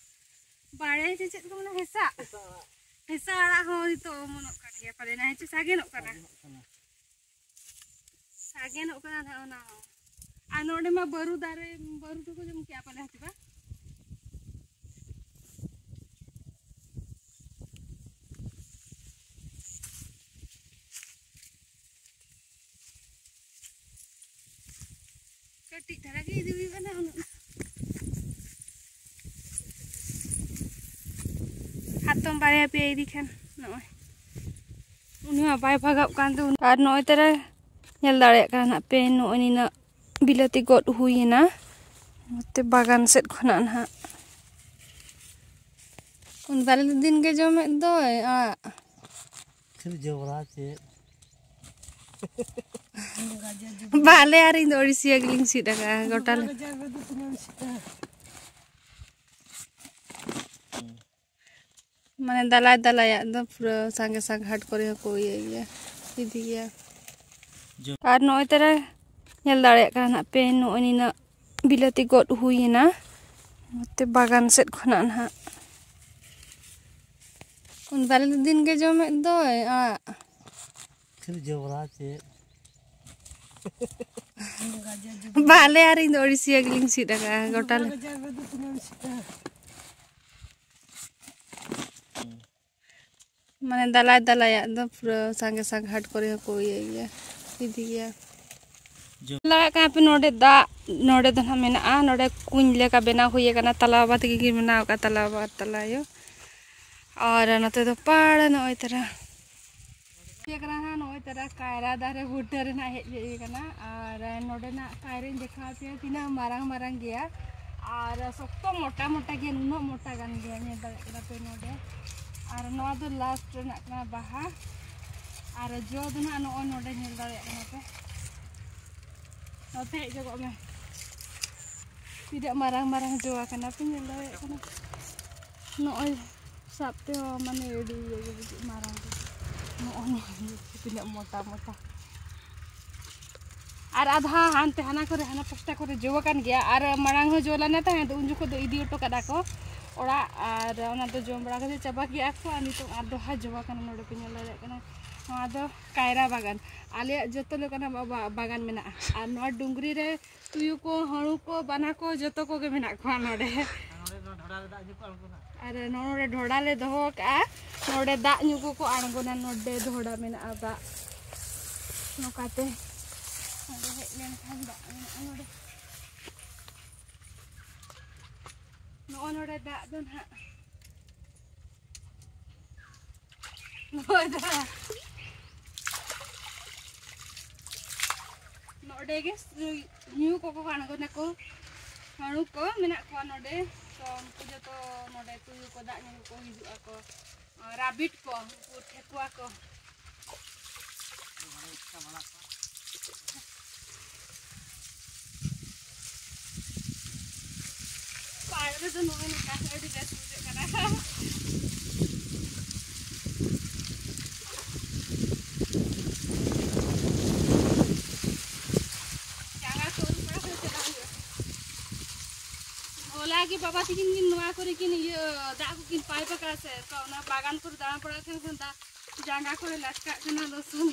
ᱵᱟᱲᱮ ᱥᱮ ᱪᱮᱫ ᱠᱚ ᱢᱮᱱᱟ, ᱦᱮᱸᱥᱟᱜ, ᱦᱮᱸᱥᱟᱜ ᱟᱲᱟᱜ ᱦᱚᱸ ᱱᱤᱛᱚᱜ ᱚᱢᱚᱱᱚᱜ ᱠᱟᱱ ᱜᱮᱭᱟ ᱯᱟᱞᱮ, ᱱᱟ ᱦᱮᱸ ᱪᱮ ᱥᱟᱜᱮᱱᱚᱜ ᱠᱟᱱᱟ᱾ ᱥᱟᱜᱮᱱᱚᱜ ᱠᱟᱱᱟ ᱱᱟᱦᱟᱜ ᱚᱱᱟ ᱦᱚᱸ᱾ ᱟᱨ ᱱᱚᱰᱮ ᱢᱟ ᱵᱟᱹᱨᱩ ᱫᱟᱨᱮ, ᱵᱟᱹᱨᱩ ᱫᱚᱠᱚ ᱡᱚᱢ ᱠᱮᱜᱼᱟ ᱯᱟᱞᱮ ᱦᱟᱹᱛᱤ ᱵᱟ? ᱠᱟᱹᱴᱤᱡ ᱫᱷᱟᱨᱟ ᱜᱮ ᱤᱫᱤ ᱦᱩᱭᱩᱜᱼᱟ ᱱᱟᱦᱟᱜ ᱩᱱᱟᱹᱜ᱾ ᱦᱟᱛᱚᱢ ᱵᱟᱨᱭᱟ ᱯᱮᱭᱟ ᱤᱫᱤ ᱠᱷᱟᱱ ᱱᱚᱜᱼᱚᱭ᱾ ᱩᱱᱤ ᱢᱟ ᱵᱟᱭ ᱵᱷᱟᱜᱟᱜ ᱠᱟᱱ ᱫᱚ᱾ ᱟᱨ ᱱᱚᱜᱼᱚᱭ ᱛᱟᱨᱟ ᱧᱮᱞ ᱫᱟᱲᱮᱭᱟᱜ ᱠᱟᱱᱟ ᱱᱟᱦᱟᱜ ᱯᱮ, ᱱᱚᱜᱼᱚᱭ ᱱᱤᱱᱟᱹᱜ ᱵᱤᱞᱟᱹᱛᱤ ᱜᱚᱫ ᱦᱩᱭᱮᱱᱟ᱾ ᱱᱚᱛᱮ ᱵᱟᱜᱟᱱ ᱥᱮᱫ ᱠᱷᱚᱱᱟᱜ ᱱᱟᱦᱟᱜ᱾ ᱩᱱ ᱵᱟᱞᱮ ᱫᱤᱱ ᱜᱮ ᱡᱚᱢᱮᱫ ᱫᱚᱭ, ᱟ᱾ ᱠᱷᱟᱹᱞᱤ ᱡᱚᱵᱽᱨᱟ ᱪᱮᱫ? ᱵᱟᱞᱮ ᱟᱨ ᱤᱧ ᱫᱚ ᱟᱹᱲᱤᱥᱤᱭᱟᱹ ᱜᱮᱞᱤᱧ ᱥᱤᱫ ᱟᱠᱟᱫᱼᱟ, ᱜᱚᱴᱟ ᱞᱮ᱾ ᱜᱟᱡᱟᱲ ᱨᱮᱫᱚ ᱛᱤᱱᱟᱹᱜ ᱮᱢ ᱥᱤᱫᱟ? ᱢᱟᱱᱮ ᱫᱟᱞᱟᱭ ᱫᱟᱞᱟᱭᱟᱜ ᱫᱚ ᱯᱩᱨᱟᱹ ᱥᱟᱸᱜᱮ ᱥᱟᱸᱜᱮ ᱦᱟᱴ ᱠᱚᱨᱮ ᱦᱚᱸᱠᱚ ᱤᱭᱟᱹᱭ ᱜᱮᱭᱟ, ᱤᱫᱤ ᱜᱮᱭᱟ᱾ ᱡᱚ- ᱟᱨ ᱱᱚᱜᱼᱚᱭ ᱛᱟᱨᱟ ᱧᱮᱞ ᱫᱟᱲᱮᱭᱟᱜ ᱠᱟᱱᱟ ᱱᱟᱜ ᱯᱮ, ᱱᱚᱜᱼᱚᱭ ᱱᱤᱱᱟᱹᱜ ᱵᱤᱞᱟᱹᱛᱤ ᱜᱚᱫ ᱦᱩᱭᱮᱱᱟ ᱱᱚᱛᱮ ᱵᱟᱜᱟᱱ ᱥᱮᱫ ᱠᱷᱚᱱᱟᱜ ᱱᱟᱦᱟᱜ᱾ ᱩᱱ ᱵᱟᱨ ᱫᱤᱱ ᱜᱮ ᱡᱚᱢᱮᱫ ᱫᱚᱭ ᱟᱜ᱾ ᱠᱷᱟᱹᱞᱤ ᱡᱚᱵᱽᱨᱟ ᱪᱮᱫ? ᱵᱟᱞᱮ ᱟᱨ ᱤᱧ ᱫᱚ ᱟᱹᱲᱤᱥᱤᱭᱟᱹ ᱜᱮᱞᱤᱧ ᱥᱤᱫ ᱟᱠᱟᱫᱼᱟ ᱜᱚᱴᱟ ᱞᱮ᱾ ᱵᱟᱡᱟᱨ ᱨᱮᱫᱚ ᱛᱤᱱᱟᱹᱜ ᱮᱢ ᱥᱤᱫᱟ? ᱢᱟᱱᱮ ᱫᱟᱞᱟᱭ ᱫᱟᱞᱟᱭᱟᱜ ᱫᱚ ᱯᱩᱨᱟᱹ ᱥᱟᱸᱜᱮ ᱥᱟᱸᱜᱮ ᱦᱟᱴ ᱠᱚᱨᱮ ᱦᱚᱸᱠᱚ ᱤᱭᱟᱹᱭ ᱜᱮᱭᱟ, ᱤᱫᱤ ᱜᱮᱭᱟ᱾ ᱡᱚ- ᱞᱟᱜᱟᱜ ᱠᱟᱱᱟ ᱯᱮ ᱱᱚᱰᱮ ᱫᱟᱜ, ᱱᱚᱰᱮ ᱫᱚ ᱱᱟᱦᱟᱜ ᱢᱮᱱᱟᱜᱼᱟ, ᱱᱚᱰᱮ ᱠᱩᱧ ᱞᱮᱠᱟ ᱵᱮᱱᱟᱣ ᱦᱩᱭ ᱟᱠᱟᱱᱟ, ᱛᱟᱞᱟ ᱵᱟᱵᱟ ᱛᱟᱹᱠᱤᱱ ᱠᱤᱱ ᱵᱮᱱᱟᱣ ᱟᱠᱟᱫᱼᱟ, ᱛᱟᱞᱟ ᱵᱟᱵᱟ ᱟᱨ ᱛᱟᱞᱟ ᱟᱭᱳ᱾ ᱟᱨ ᱱᱚᱛᱮ ᱫᱚ ᱯᱟᱲ ᱱᱚᱜᱼᱚᱭ ᱛᱟᱨᱟ᱾ ᱦᱮᱡ ᱟᱠᱟᱱᱟ ᱦᱟᱸᱜ ᱱᱚᱜᱼᱚᱭ ᱛᱟᱨᱟ ᱠᱟᱭᱨᱟ ᱫᱟᱨᱮ ᱵᱩᱴᱟᱹ ᱨᱮ ᱱᱟᱜ ᱦᱮᱡ ᱦᱩᱭ ᱟᱠᱟᱱᱟ᱾ ᱟᱨ ᱱᱚᱰᱮᱱᱟᱜ ᱠᱟᱭᱨᱟᱧ ᱫᱮᱠᱷᱟᱣ ᱟᱯᱮᱭᱟ ᱛᱤᱱᱟᱹᱜ ᱢᱟᱨᱟᱝ ᱢᱟᱨᱟᱝ ᱜᱮᱭᱟ᱾ ᱟᱨ ᱥᱚᱠᱛᱚ ᱢᱚᱴᱟ ᱢᱚᱴᱟ ᱜᱮᱭᱟ, ᱱᱩᱱᱟᱹᱜ ᱢᱚᱴᱟ ᱜᱟᱱ ᱜᱮᱭᱟ, ᱧᱮᱞ ᱫᱟᱲᱮᱭᱟᱜ ᱠᱟᱱᱟ ᱯᱮ ᱱᱚᱰᱮ᱾ ᱟᱨ ᱱᱚᱣᱟ ᱫᱚ ᱞᱟᱥᱴ ᱨᱮᱱᱟᱜ ᱠᱟᱱᱟ ᱵᱟᱦᱟ᱾ ᱟᱨ ᱡᱚ ᱫᱚ ᱱᱟᱜ ᱱᱚᱜᱼᱚᱭ ᱱᱚᱰᱮ ᱧᱮᱞ ᱫᱟᱲᱮᱭᱟᱜ ᱠᱟᱱᱟ ᱯᱮ᱾ ᱱᱚᱛᱮ ᱦᱮᱡ ᱧᱚᱜᱚᱜ ᱢᱮ᱾ ᱛᱤᱱᱟᱹᱜ ᱢᱟᱨᱟᱝ ᱢᱟᱨᱟᱝ ᱡᱚ ᱟᱠᱟᱱᱟ ᱯᱮ ᱧᱮᱞ ᱫᱟᱲᱮᱭᱟᱜ ᱠᱟᱱᱟ᱾ ᱱᱚᱜᱼᱚᱭ ᱥᱟᱵ ᱛᱮᱦᱚᱸ ᱢᱟᱱᱮ ᱟᱹᱰᱤ ᱤᱭᱟᱹ ᱜᱮ ᱵᱩᱡᱩᱜ, ᱢᱟᱨᱟᱝ ᱜᱮ᱾ ᱱᱚᱜᱼᱚᱭ ᱱᱚᱜᱼᱚᱭ ᱛᱤᱱᱟᱹᱜ ᱢᱚᱴᱟ ᱢᱚᱴᱟ᱾ ᱟᱨ ᱟᱫᱷᱟ ᱦᱟᱱᱛᱮ ᱦᱟᱱᱟ ᱠᱚᱨᱮ, ᱦᱟᱱᱟ ᱯᱟᱥᱴᱟ ᱠᱚᱨᱮ ᱡᱚ ᱟᱠᱟᱱ ᱜᱮᱭᱟ᱾ ᱟᱨ ᱢᱟᱲᱟᱝ ᱦᱚᱸ ᱡᱚ ᱞᱮᱱᱟ ᱛᱟᱦᱮᱸᱫ, ᱩᱱ ᱡᱚᱠᱷᱚᱱ ᱫᱚ ᱤᱫᱤ ᱦᱚᱴᱚ ᱠᱟᱫᱟ ᱠᱚ ᱚᱲᱟᱜ᱾ ᱟᱨ ᱚᱱᱟ ᱫᱚ ᱡᱚᱢ ᱵᱟᱲᱟ ᱠᱟᱛᱮ ᱪᱟᱵᱟ ᱠᱮᱜᱼᱟ ᱠᱚ᱾ ᱟᱨ ᱱᱤᱛᱚᱜ ᱟᱨ ᱫᱚᱦᱲᱟ ᱡᱚ ᱟᱠᱟᱱᱟ, ᱱᱚᱰᱮ ᱯᱮ ᱧᱮᱞ ᱫᱟᱲᱮᱭᱟᱜ ᱠᱟᱱᱟ᱾ ᱱᱚᱣᱟ ᱫᱚ ᱠᱟᱭᱨᱟ ᱵᱟᱜᱟᱱ, ᱟᱞᱮᱭᱟᱜ ᱡᱚᱛᱚ ᱞᱮᱠᱟᱱᱟᱜ ᱵᱟ-, ᱵᱟ-, ᱵᱟᱜᱟᱱ ᱢᱮᱱᱟᱜᱼᱟ᱾ ᱟᱨ ᱱᱚᱣᱟ ᱰᱩᱝᱨᱤ ᱨᱮ ᱛᱩᱭᱩ ᱠᱚ, ᱦᱟᱹᱬᱩ ᱠᱚ, ᱵᱟᱱᱟ ᱠᱚ, ᱡᱚᱛᱚ ᱠᱚᱜᱮ ᱢᱮᱱᱟᱜ ᱠᱚᱣᱟ ᱱᱚᱰᱮ᱾ ᱟᱨ ᱱᱚᱰᱮ ᱰᱷᱚᱰᱟ ᱞᱮ ᱫᱚᱦᱚ ᱠᱟᱜᱼᱟ, ᱱᱚᱰᱮ ᱫᱟᱜ ᱧᱩ ᱠᱚᱠᱚ ᱟᱬᱜᱚᱱᱟ, ᱱᱚᱰᱮ ᱰᱷᱚᱰᱟ ᱢᱮᱱᱟᱜᱼᱟ, ᱫᱟᱜ ᱱᱚᱝᱠᱟᱛᱮ ᱱᱚᱰᱮ ᱦᱮᱡ ᱞᱮᱱᱠᱷᱟᱱ ᱫᱟᱜ ᱢᱮᱱᱟᱜᱼᱟ ᱱᱚᱰᱮ᱾ ᱱᱚᱜᱼᱚ ᱱᱚᱰᱮ ᱫᱟᱜ ᱫᱚ ᱱᱟᱦᱟᱜ ᱱᱚᱜᱼᱚᱭ ᱫᱚ ᱱᱚᱰᱮ ᱜᱮ ᱧᱩ ᱠᱚᱠᱚ ᱟᱬᱜᱚᱱᱟᱠᱚ᱾ ᱦᱟᱹᱬᱩ ᱠᱚ ᱢᱮᱱᱟᱜ ᱠᱚᱣᱟ ᱱᱚᱰᱮ, ᱛᱚ ᱩᱱᱠᱩ ᱡᱚᱛᱚ ᱱᱚᱰᱮ ᱛᱩᱭᱩ ᱠᱚ ᱫᱟᱜ ᱧᱩ ᱠᱚ ᱦᱤᱡᱩᱜ ᱟᱠᱚ᱾ ᱨᱟᱵᱤᱴ ᱠᱚ, ᱩᱱᱠᱩ ᱴᱷᱮᱠᱩᱣᱟ ᱠᱚ᱾ ᱯᱟᱲ ᱨᱮᱫᱚ ᱱᱚᱜᱼᱚᱭ ᱱᱚᱝᱠᱟ ᱟᱹᱰᱤ ᱵᱮᱥ ᱵᱩᱡᱷᱟᱹᱜ ᱠᱟᱱᱟ᱾ ᱞᱟᱜᱮ ᱵᱟᱵᱟ ᱛᱟᱹᱠᱤᱱ ᱠᱤᱱ ᱱᱚᱣᱟ ᱠᱚᱨᱮ ᱠᱤᱱ ᱤᱭᱟᱹ ᱫᱟᱜ ᱠᱚᱠᱤᱱ ᱯᱟᱭᱤᱯ ᱟᱠᱟᱫᱼᱟ ᱥᱮ, ᱛᱚ ᱚᱱᱟ ᱵᱟᱜᱟᱱ ᱠᱚᱨᱮ ᱫᱟᱬᱟ ᱵᱟᱲᱟ ᱠᱷᱟᱱ ᱠᱷᱟᱱ ᱫᱟᱜ ᱡᱟᱸᱜᱟ ᱠᱚᱨᱮ ᱞᱟᱴᱠᱟᱜ ᱠᱟᱱᱟ ᱞᱚᱥᱚᱱ᱾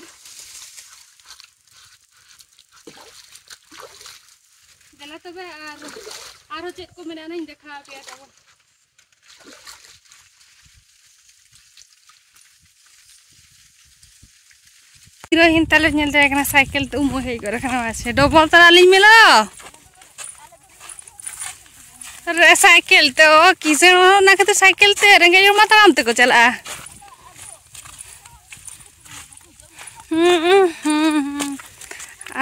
ᱫᱮᱞᱟ ᱛᱚᱵᱮ ᱟᱨ ᱟᱨᱦᱚᱸ ᱪᱮᱫ ᱠᱚ ᱢᱮᱱᱟᱜᱼᱟ ᱚᱱᱟᱧ ᱫᱮᱠᱷᱟᱣ ᱟᱯᱮᱭᱟ ᱛᱟᱵᱚᱱ᱾ ᱦᱤᱨᱳᱭᱤᱱ ᱛᱟᱞᱮ ᱧᱮᱞ ᱡᱟᱭ ᱠᱟᱱᱟ ᱥᱟᱭᱠᱮᱞ ᱛᱮ ᱩᱢᱩᱜ ᱦᱮᱡ ᱜᱚᱫ ᱟᱠᱟᱱᱟ᱾ ᱢᱟᱥᱮ ᱰᱚᱵᱚᱞ ᱛᱟᱨᱟ ᱞᱤᱧ ᱢᱮᱞᱟ᱾ ᱨᱮ ᱥᱟᱭᱠᱮᱞ ᱛᱮ, ᱚ, ᱠᱤᱥᱟᱹᱬ ᱦᱚᱲ ᱚᱱᱟ ᱠᱷᱟᱹᱛᱤᱨ ᱥᱟᱭᱠᱮᱞ ᱛᱮ, ᱨᱮᱸᱜᱮᱡ ᱦᱚᱲ ᱢᱟ ᱛᱟᱲᱟᱢ ᱛᱮᱠᱚ ᱪᱟᱞᱟᱜᱼᱟ᱾ ᱦᱩᱸ, ᱦᱩᱸ, ᱦᱩᱸ᱾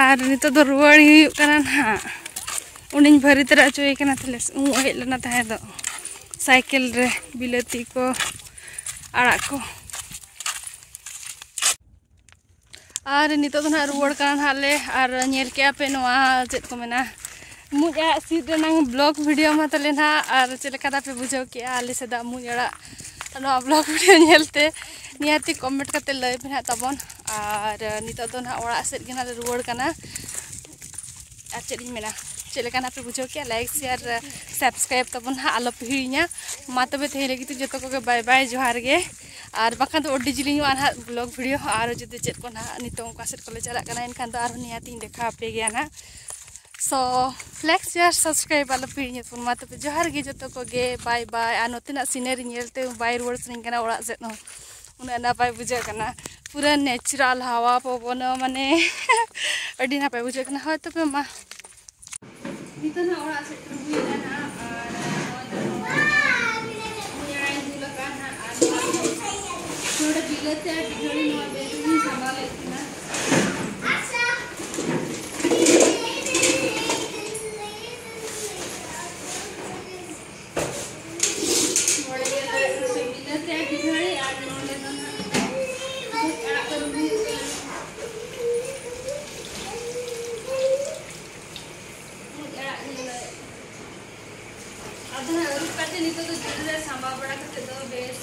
ᱟᱨ ᱱᱤᱛᱚᱜ ᱫᱚ ᱨᱩᱣᱟᱹᱲ ᱦᱩᱭᱩᱜ ᱠᱟᱱᱟ ᱱᱟᱦᱟᱜ᱾ ᱩᱱᱤᱧ ᱵᱷᱟᱹᱨᱤ ᱛᱟᱨᱟ ᱦᱚᱪᱚᱭᱮ ᱠᱟᱱᱟ, ᱛᱟᱦᱞᱮ ᱩᱢᱩᱜ ᱦᱮᱡ ᱞᱮᱱᱟ ᱛᱟᱦᱮᱸ ᱫᱚ ᱥᱟᱭᱠᱮᱞ ᱨᱮ ᱵᱤᱞᱟᱹᱛᱤ ᱠᱚ, ᱟᱲᱟᱜ ᱠᱚ᱾ ᱟᱨ ᱱᱤᱛᱚᱜ ᱫᱚ ᱱᱟᱦᱟᱜ ᱨᱩᱣᱟᱹᱲ ᱠᱟᱱᱟ ᱱᱟᱦᱟᱜ ᱞᱮ᱾ ᱟᱨ ᱧᱮᱞ ᱠᱮᱜᱼᱟ ᱯᱮ ᱱᱚᱣᱟ ᱪᱮᱫ ᱠᱚ ᱢᱮᱱᱟ, ᱢᱩᱡ ᱟᱲᱟᱜ ᱥᱤᱫ ᱨᱮᱱᱟᱝ ᱵᱞᱚᱜ ᱵᱷᱤᱰᱤᱭᱳ ᱢᱟ ᱛᱟᱞᱮ ᱱᱟᱦᱟᱜ᱾ ᱟᱨ ᱪᱮᱫ ᱞᱮᱠᱟ ᱫᱟᱯᱮ ᱵᱩᱡᱷᱟᱹᱣ ᱠᱮᱜᱼᱟ ᱟᱞᱮ ᱥᱮᱫᱟᱜ ᱢᱩᱡ ᱟᱲᱟᱜ ᱱᱚᱣᱟ ᱵᱞᱚᱜ ᱵᱷᱤᱰᱤᱭᱳ ᱧᱮᱞᱛᱮ? ᱱᱤᱦᱟᱹᱛᱤ ᱠᱚᱢᱮᱱᱴ ᱠᱟᱛᱮ ᱞᱟᱹᱭ ᱯᱮ ᱱᱟᱦᱟᱜ ᱛᱟᱵᱚᱱ᱾ ᱟᱨ ᱱᱤᱛᱚᱜ ᱫᱚ ᱱᱟᱦᱟᱜ ᱚᱲᱟᱜ ᱥᱮᱫ ᱜᱮ ᱱᱟᱦᱟᱜ ᱞᱮ ᱨᱩᱣᱟᱹᱲ ᱠᱟᱱᱟ᱾ ᱟᱨ ᱪᱮᱫ ᱤᱧ ᱢᱮᱱᱟ, ᱪᱮᱫ ᱞᱮᱠᱟ ᱱᱟᱦᱟᱜ ᱯᱮ ᱵᱩᱡᱷᱟᱹᱣ ᱠᱮᱜᱼᱟ, ᱞᱟᱭᱤᱠ, ᱥᱮᱭᱟᱨ, ᱥᱟᱵᱥᱠᱨᱟᱭᱤᱵ ᱛᱟᱵᱚᱱ ᱱᱟᱦᱟᱜ ᱟᱞᱚ ᱯᱮ ᱦᱤᱲᱤᱧᱟ᱾ ᱢᱟ ᱛᱚᱵᱮ ᱛᱮᱦᱮᱧ ᱞᱟᱹᱜᱤᱫ ᱫᱚ ᱡᱚᱛᱚ ᱠᱚᱜᱮ ᱵᱟᱭ ᱵᱟᱭ, ᱡᱚᱦᱟᱨ ᱜᱮ᱾ ᱟᱨ ᱵᱟᱠᱷᱟᱱ ᱫᱚ ᱟᱹᱰᱤ ᱡᱤᱞᱤᱧᱚᱜᱼᱟ ᱱᱟᱦᱟᱜ ᱵᱞᱚᱜ ᱵᱷᱤᱰᱤᱭᱳ ᱦᱚᱸ᱾ ᱟᱨ ᱡᱩᱫᱤ ᱪᱮᱫ ᱠᱚ ᱱᱟᱦᱟᱜ ᱱᱤᱛᱚᱜ ᱚᱠᱟ ᱥᱮᱫ ᱠᱚᱞᱮ ᱪᱟᱞᱟᱜ ᱠᱟᱱᱟ, ᱮᱱᱠᱷᱟᱱ ᱫᱚ ᱟᱨᱦᱚᱸ ᱱᱤᱦᱟᱹᱛᱤᱧ ᱫᱮᱠᱷᱟᱣ ᱟᱯᱮ ᱜᱮᱭᱟ ᱱᱟᱦᱟᱜ᱾ ᱥᱳ, ᱞᱟᱭᱤᱠ, ᱥᱮᱭᱟᱨ, ᱥᱟᱵᱥᱠᱨᱟᱭᱤᱵ ᱟᱞᱚ ᱯᱮ ᱦᱤᱲᱤᱧᱟ ᱛᱟᱵᱚᱱ᱾ ᱢᱟ ᱛᱚᱵᱮ ᱡᱚᱦᱟᱨ ᱜᱮ ᱡᱚᱛᱚ ᱠᱚᱜᱮ, ᱵᱟᱭ ᱵᱟᱭ᱾ ᱟᱨ ᱱᱚᱛᱮᱱᱟᱜ ᱥᱤᱱᱟᱨᱤ ᱧᱮᱞᱛᱮ ᱵᱟᱭ ᱨᱩᱣᱟᱹᱲ ᱥᱟᱱᱟᱧ ᱠᱟᱱᱟ ᱚᱲᱟᱜ ᱥᱮᱫ ᱦᱚᱸ, ᱩᱱᱟᱹᱜ ᱱᱟᱯᱟᱭ ᱵᱩᱡᱷᱟᱹᱜ ᱠᱟᱱᱟ᱾ ᱯᱩᱨᱟᱹ ᱱᱮᱪᱟᱨᱟᱞ ᱦᱟᱣᱟ ᱯᱚᱵᱚᱱ ᱢᱟᱱᱮ ᱟᱹᱰᱤ ᱱᱟᱯᱟᱭ ᱵᱩᱡᱷᱟᱹᱜ ᱠᱟᱱᱟ᱾ ᱦᱳᱭ ᱛᱚᱵᱮ ᱢᱟ, ᱱᱤᱛᱚᱜ ᱱᱟᱜ ᱚᱲᱟᱜ ᱥᱮᱫ ᱠᱚ ᱦᱩᱭ ᱮᱱᱟ ᱱᱟᱜ, ᱟᱨ ᱱᱚᱜᱼᱚᱭ ᱫᱚ ᱱᱚᱜᱼᱚᱭ ᱩᱱᱤ ᱟᱲᱟᱜ ᱤᱧ ᱫᱩᱞ ᱟᱠᱟᱫ ᱱᱟᱜ, ᱟᱨ ᱱᱚᱣᱟ ᱫᱚ ᱱᱚᱰᱮ ᱵᱤᱞᱟᱹᱛᱤ ᱟᱨ ᱵᱤᱡᱷᱟᱹᱲᱤ ᱱᱚᱣᱟ ᱵᱮᱜᱽ ᱨᱮᱜᱤᱧ ᱥᱟᱢᱵᱟᱣ ᱞᱮᱫ ᱠᱤᱱᱟ᱾ ᱱᱚᱰᱮ ᱜᱮ ᱵᱤᱞᱟᱹᱛᱤ ᱟᱨ ᱵᱤᱡᱷᱟᱹᱲᱤ, ᱟᱨ ᱱᱚᱰᱮ ᱫᱚ ᱱᱟᱜ ᱟᱲᱟᱜ ᱠᱚ ᱦᱩᱭᱩᱜ ᱠᱟᱱᱟ᱾ ᱢᱩᱡ ᱟᱲᱟᱜ ᱤᱧ ᱞᱟᱹᱭ᱾ ᱟᱫᱚ ᱦᱟᱸᱜ ᱟᱹᱨᱩᱵ ᱠᱟᱛᱮ ᱱᱤᱛᱚᱜ ᱫᱚ ᱡᱤᱞ ᱨᱮ ᱥᱟᱢᱵᱟᱣ ᱵᱟᱲᱟ ᱠᱟᱛᱮ ᱫᱚ ᱵᱮᱥ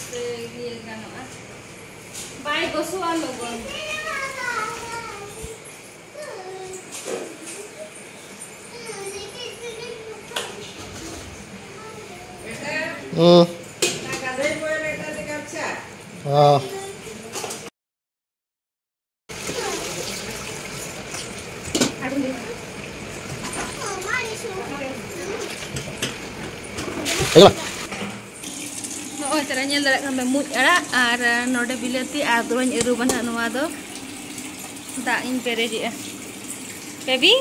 ᱤᱭᱟᱹ ᱜᱟᱱᱚᱜᱼᱟ, ᱵᱟᱭ ᱜᱚᱥᱚᱜᱼᱟ ᱞᱚᱜᱚᱱ᱾ ᱦᱩᱸ᱾ ᱦᱚᱸ᱾ ᱦᱮᱡ ᱢᱟ᱾ ᱱᱚᱜᱼᱚᱭ ᱛᱟᱨᱟ ᱧᱮᱞ ᱫᱟᱲᱮᱭᱟᱜ ᱠᱟᱱ ᱯᱮ ᱢᱩᱡ ᱟᱲᱟᱜ ᱟᱨ ᱱᱚᱰᱮ ᱵᱤᱞᱟᱹᱛᱤ ᱟᱨ ᱫᱚᱦᱚᱧ ᱟᱹᱨᱩᱵᱟ ᱱᱟᱦᱟᱜ ᱱᱚᱣᱟ ᱫᱚ᱾ ᱫᱟᱜ ᱤᱧ ᱯᱮᱨᱮᱡᱮᱜᱼᱟ᱾ ᱵᱮᱵᱤ,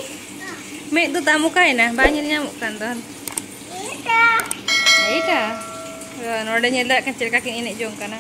ᱢᱮᱫ ᱫᱚ ᱛᱟᱢ ᱚᱠᱟᱭᱮᱱᱟ? ᱵᱟᱭ ᱧᱮᱞ ᱧᱟᱢᱚᱜ ᱠᱟᱱ ᱫᱚ᱾ ᱮᱭᱴᱟ᱾ ᱱᱚᱰᱮ ᱧᱮᱞ ᱫᱟᱲᱮᱭᱟᱜ ᱠᱟᱱ ᱪᱮᱫ ᱞᱮᱠᱟ ᱠᱤᱱ ᱮᱱᱮᱡ ᱡᱚᱝ ᱠᱟᱱᱟ᱾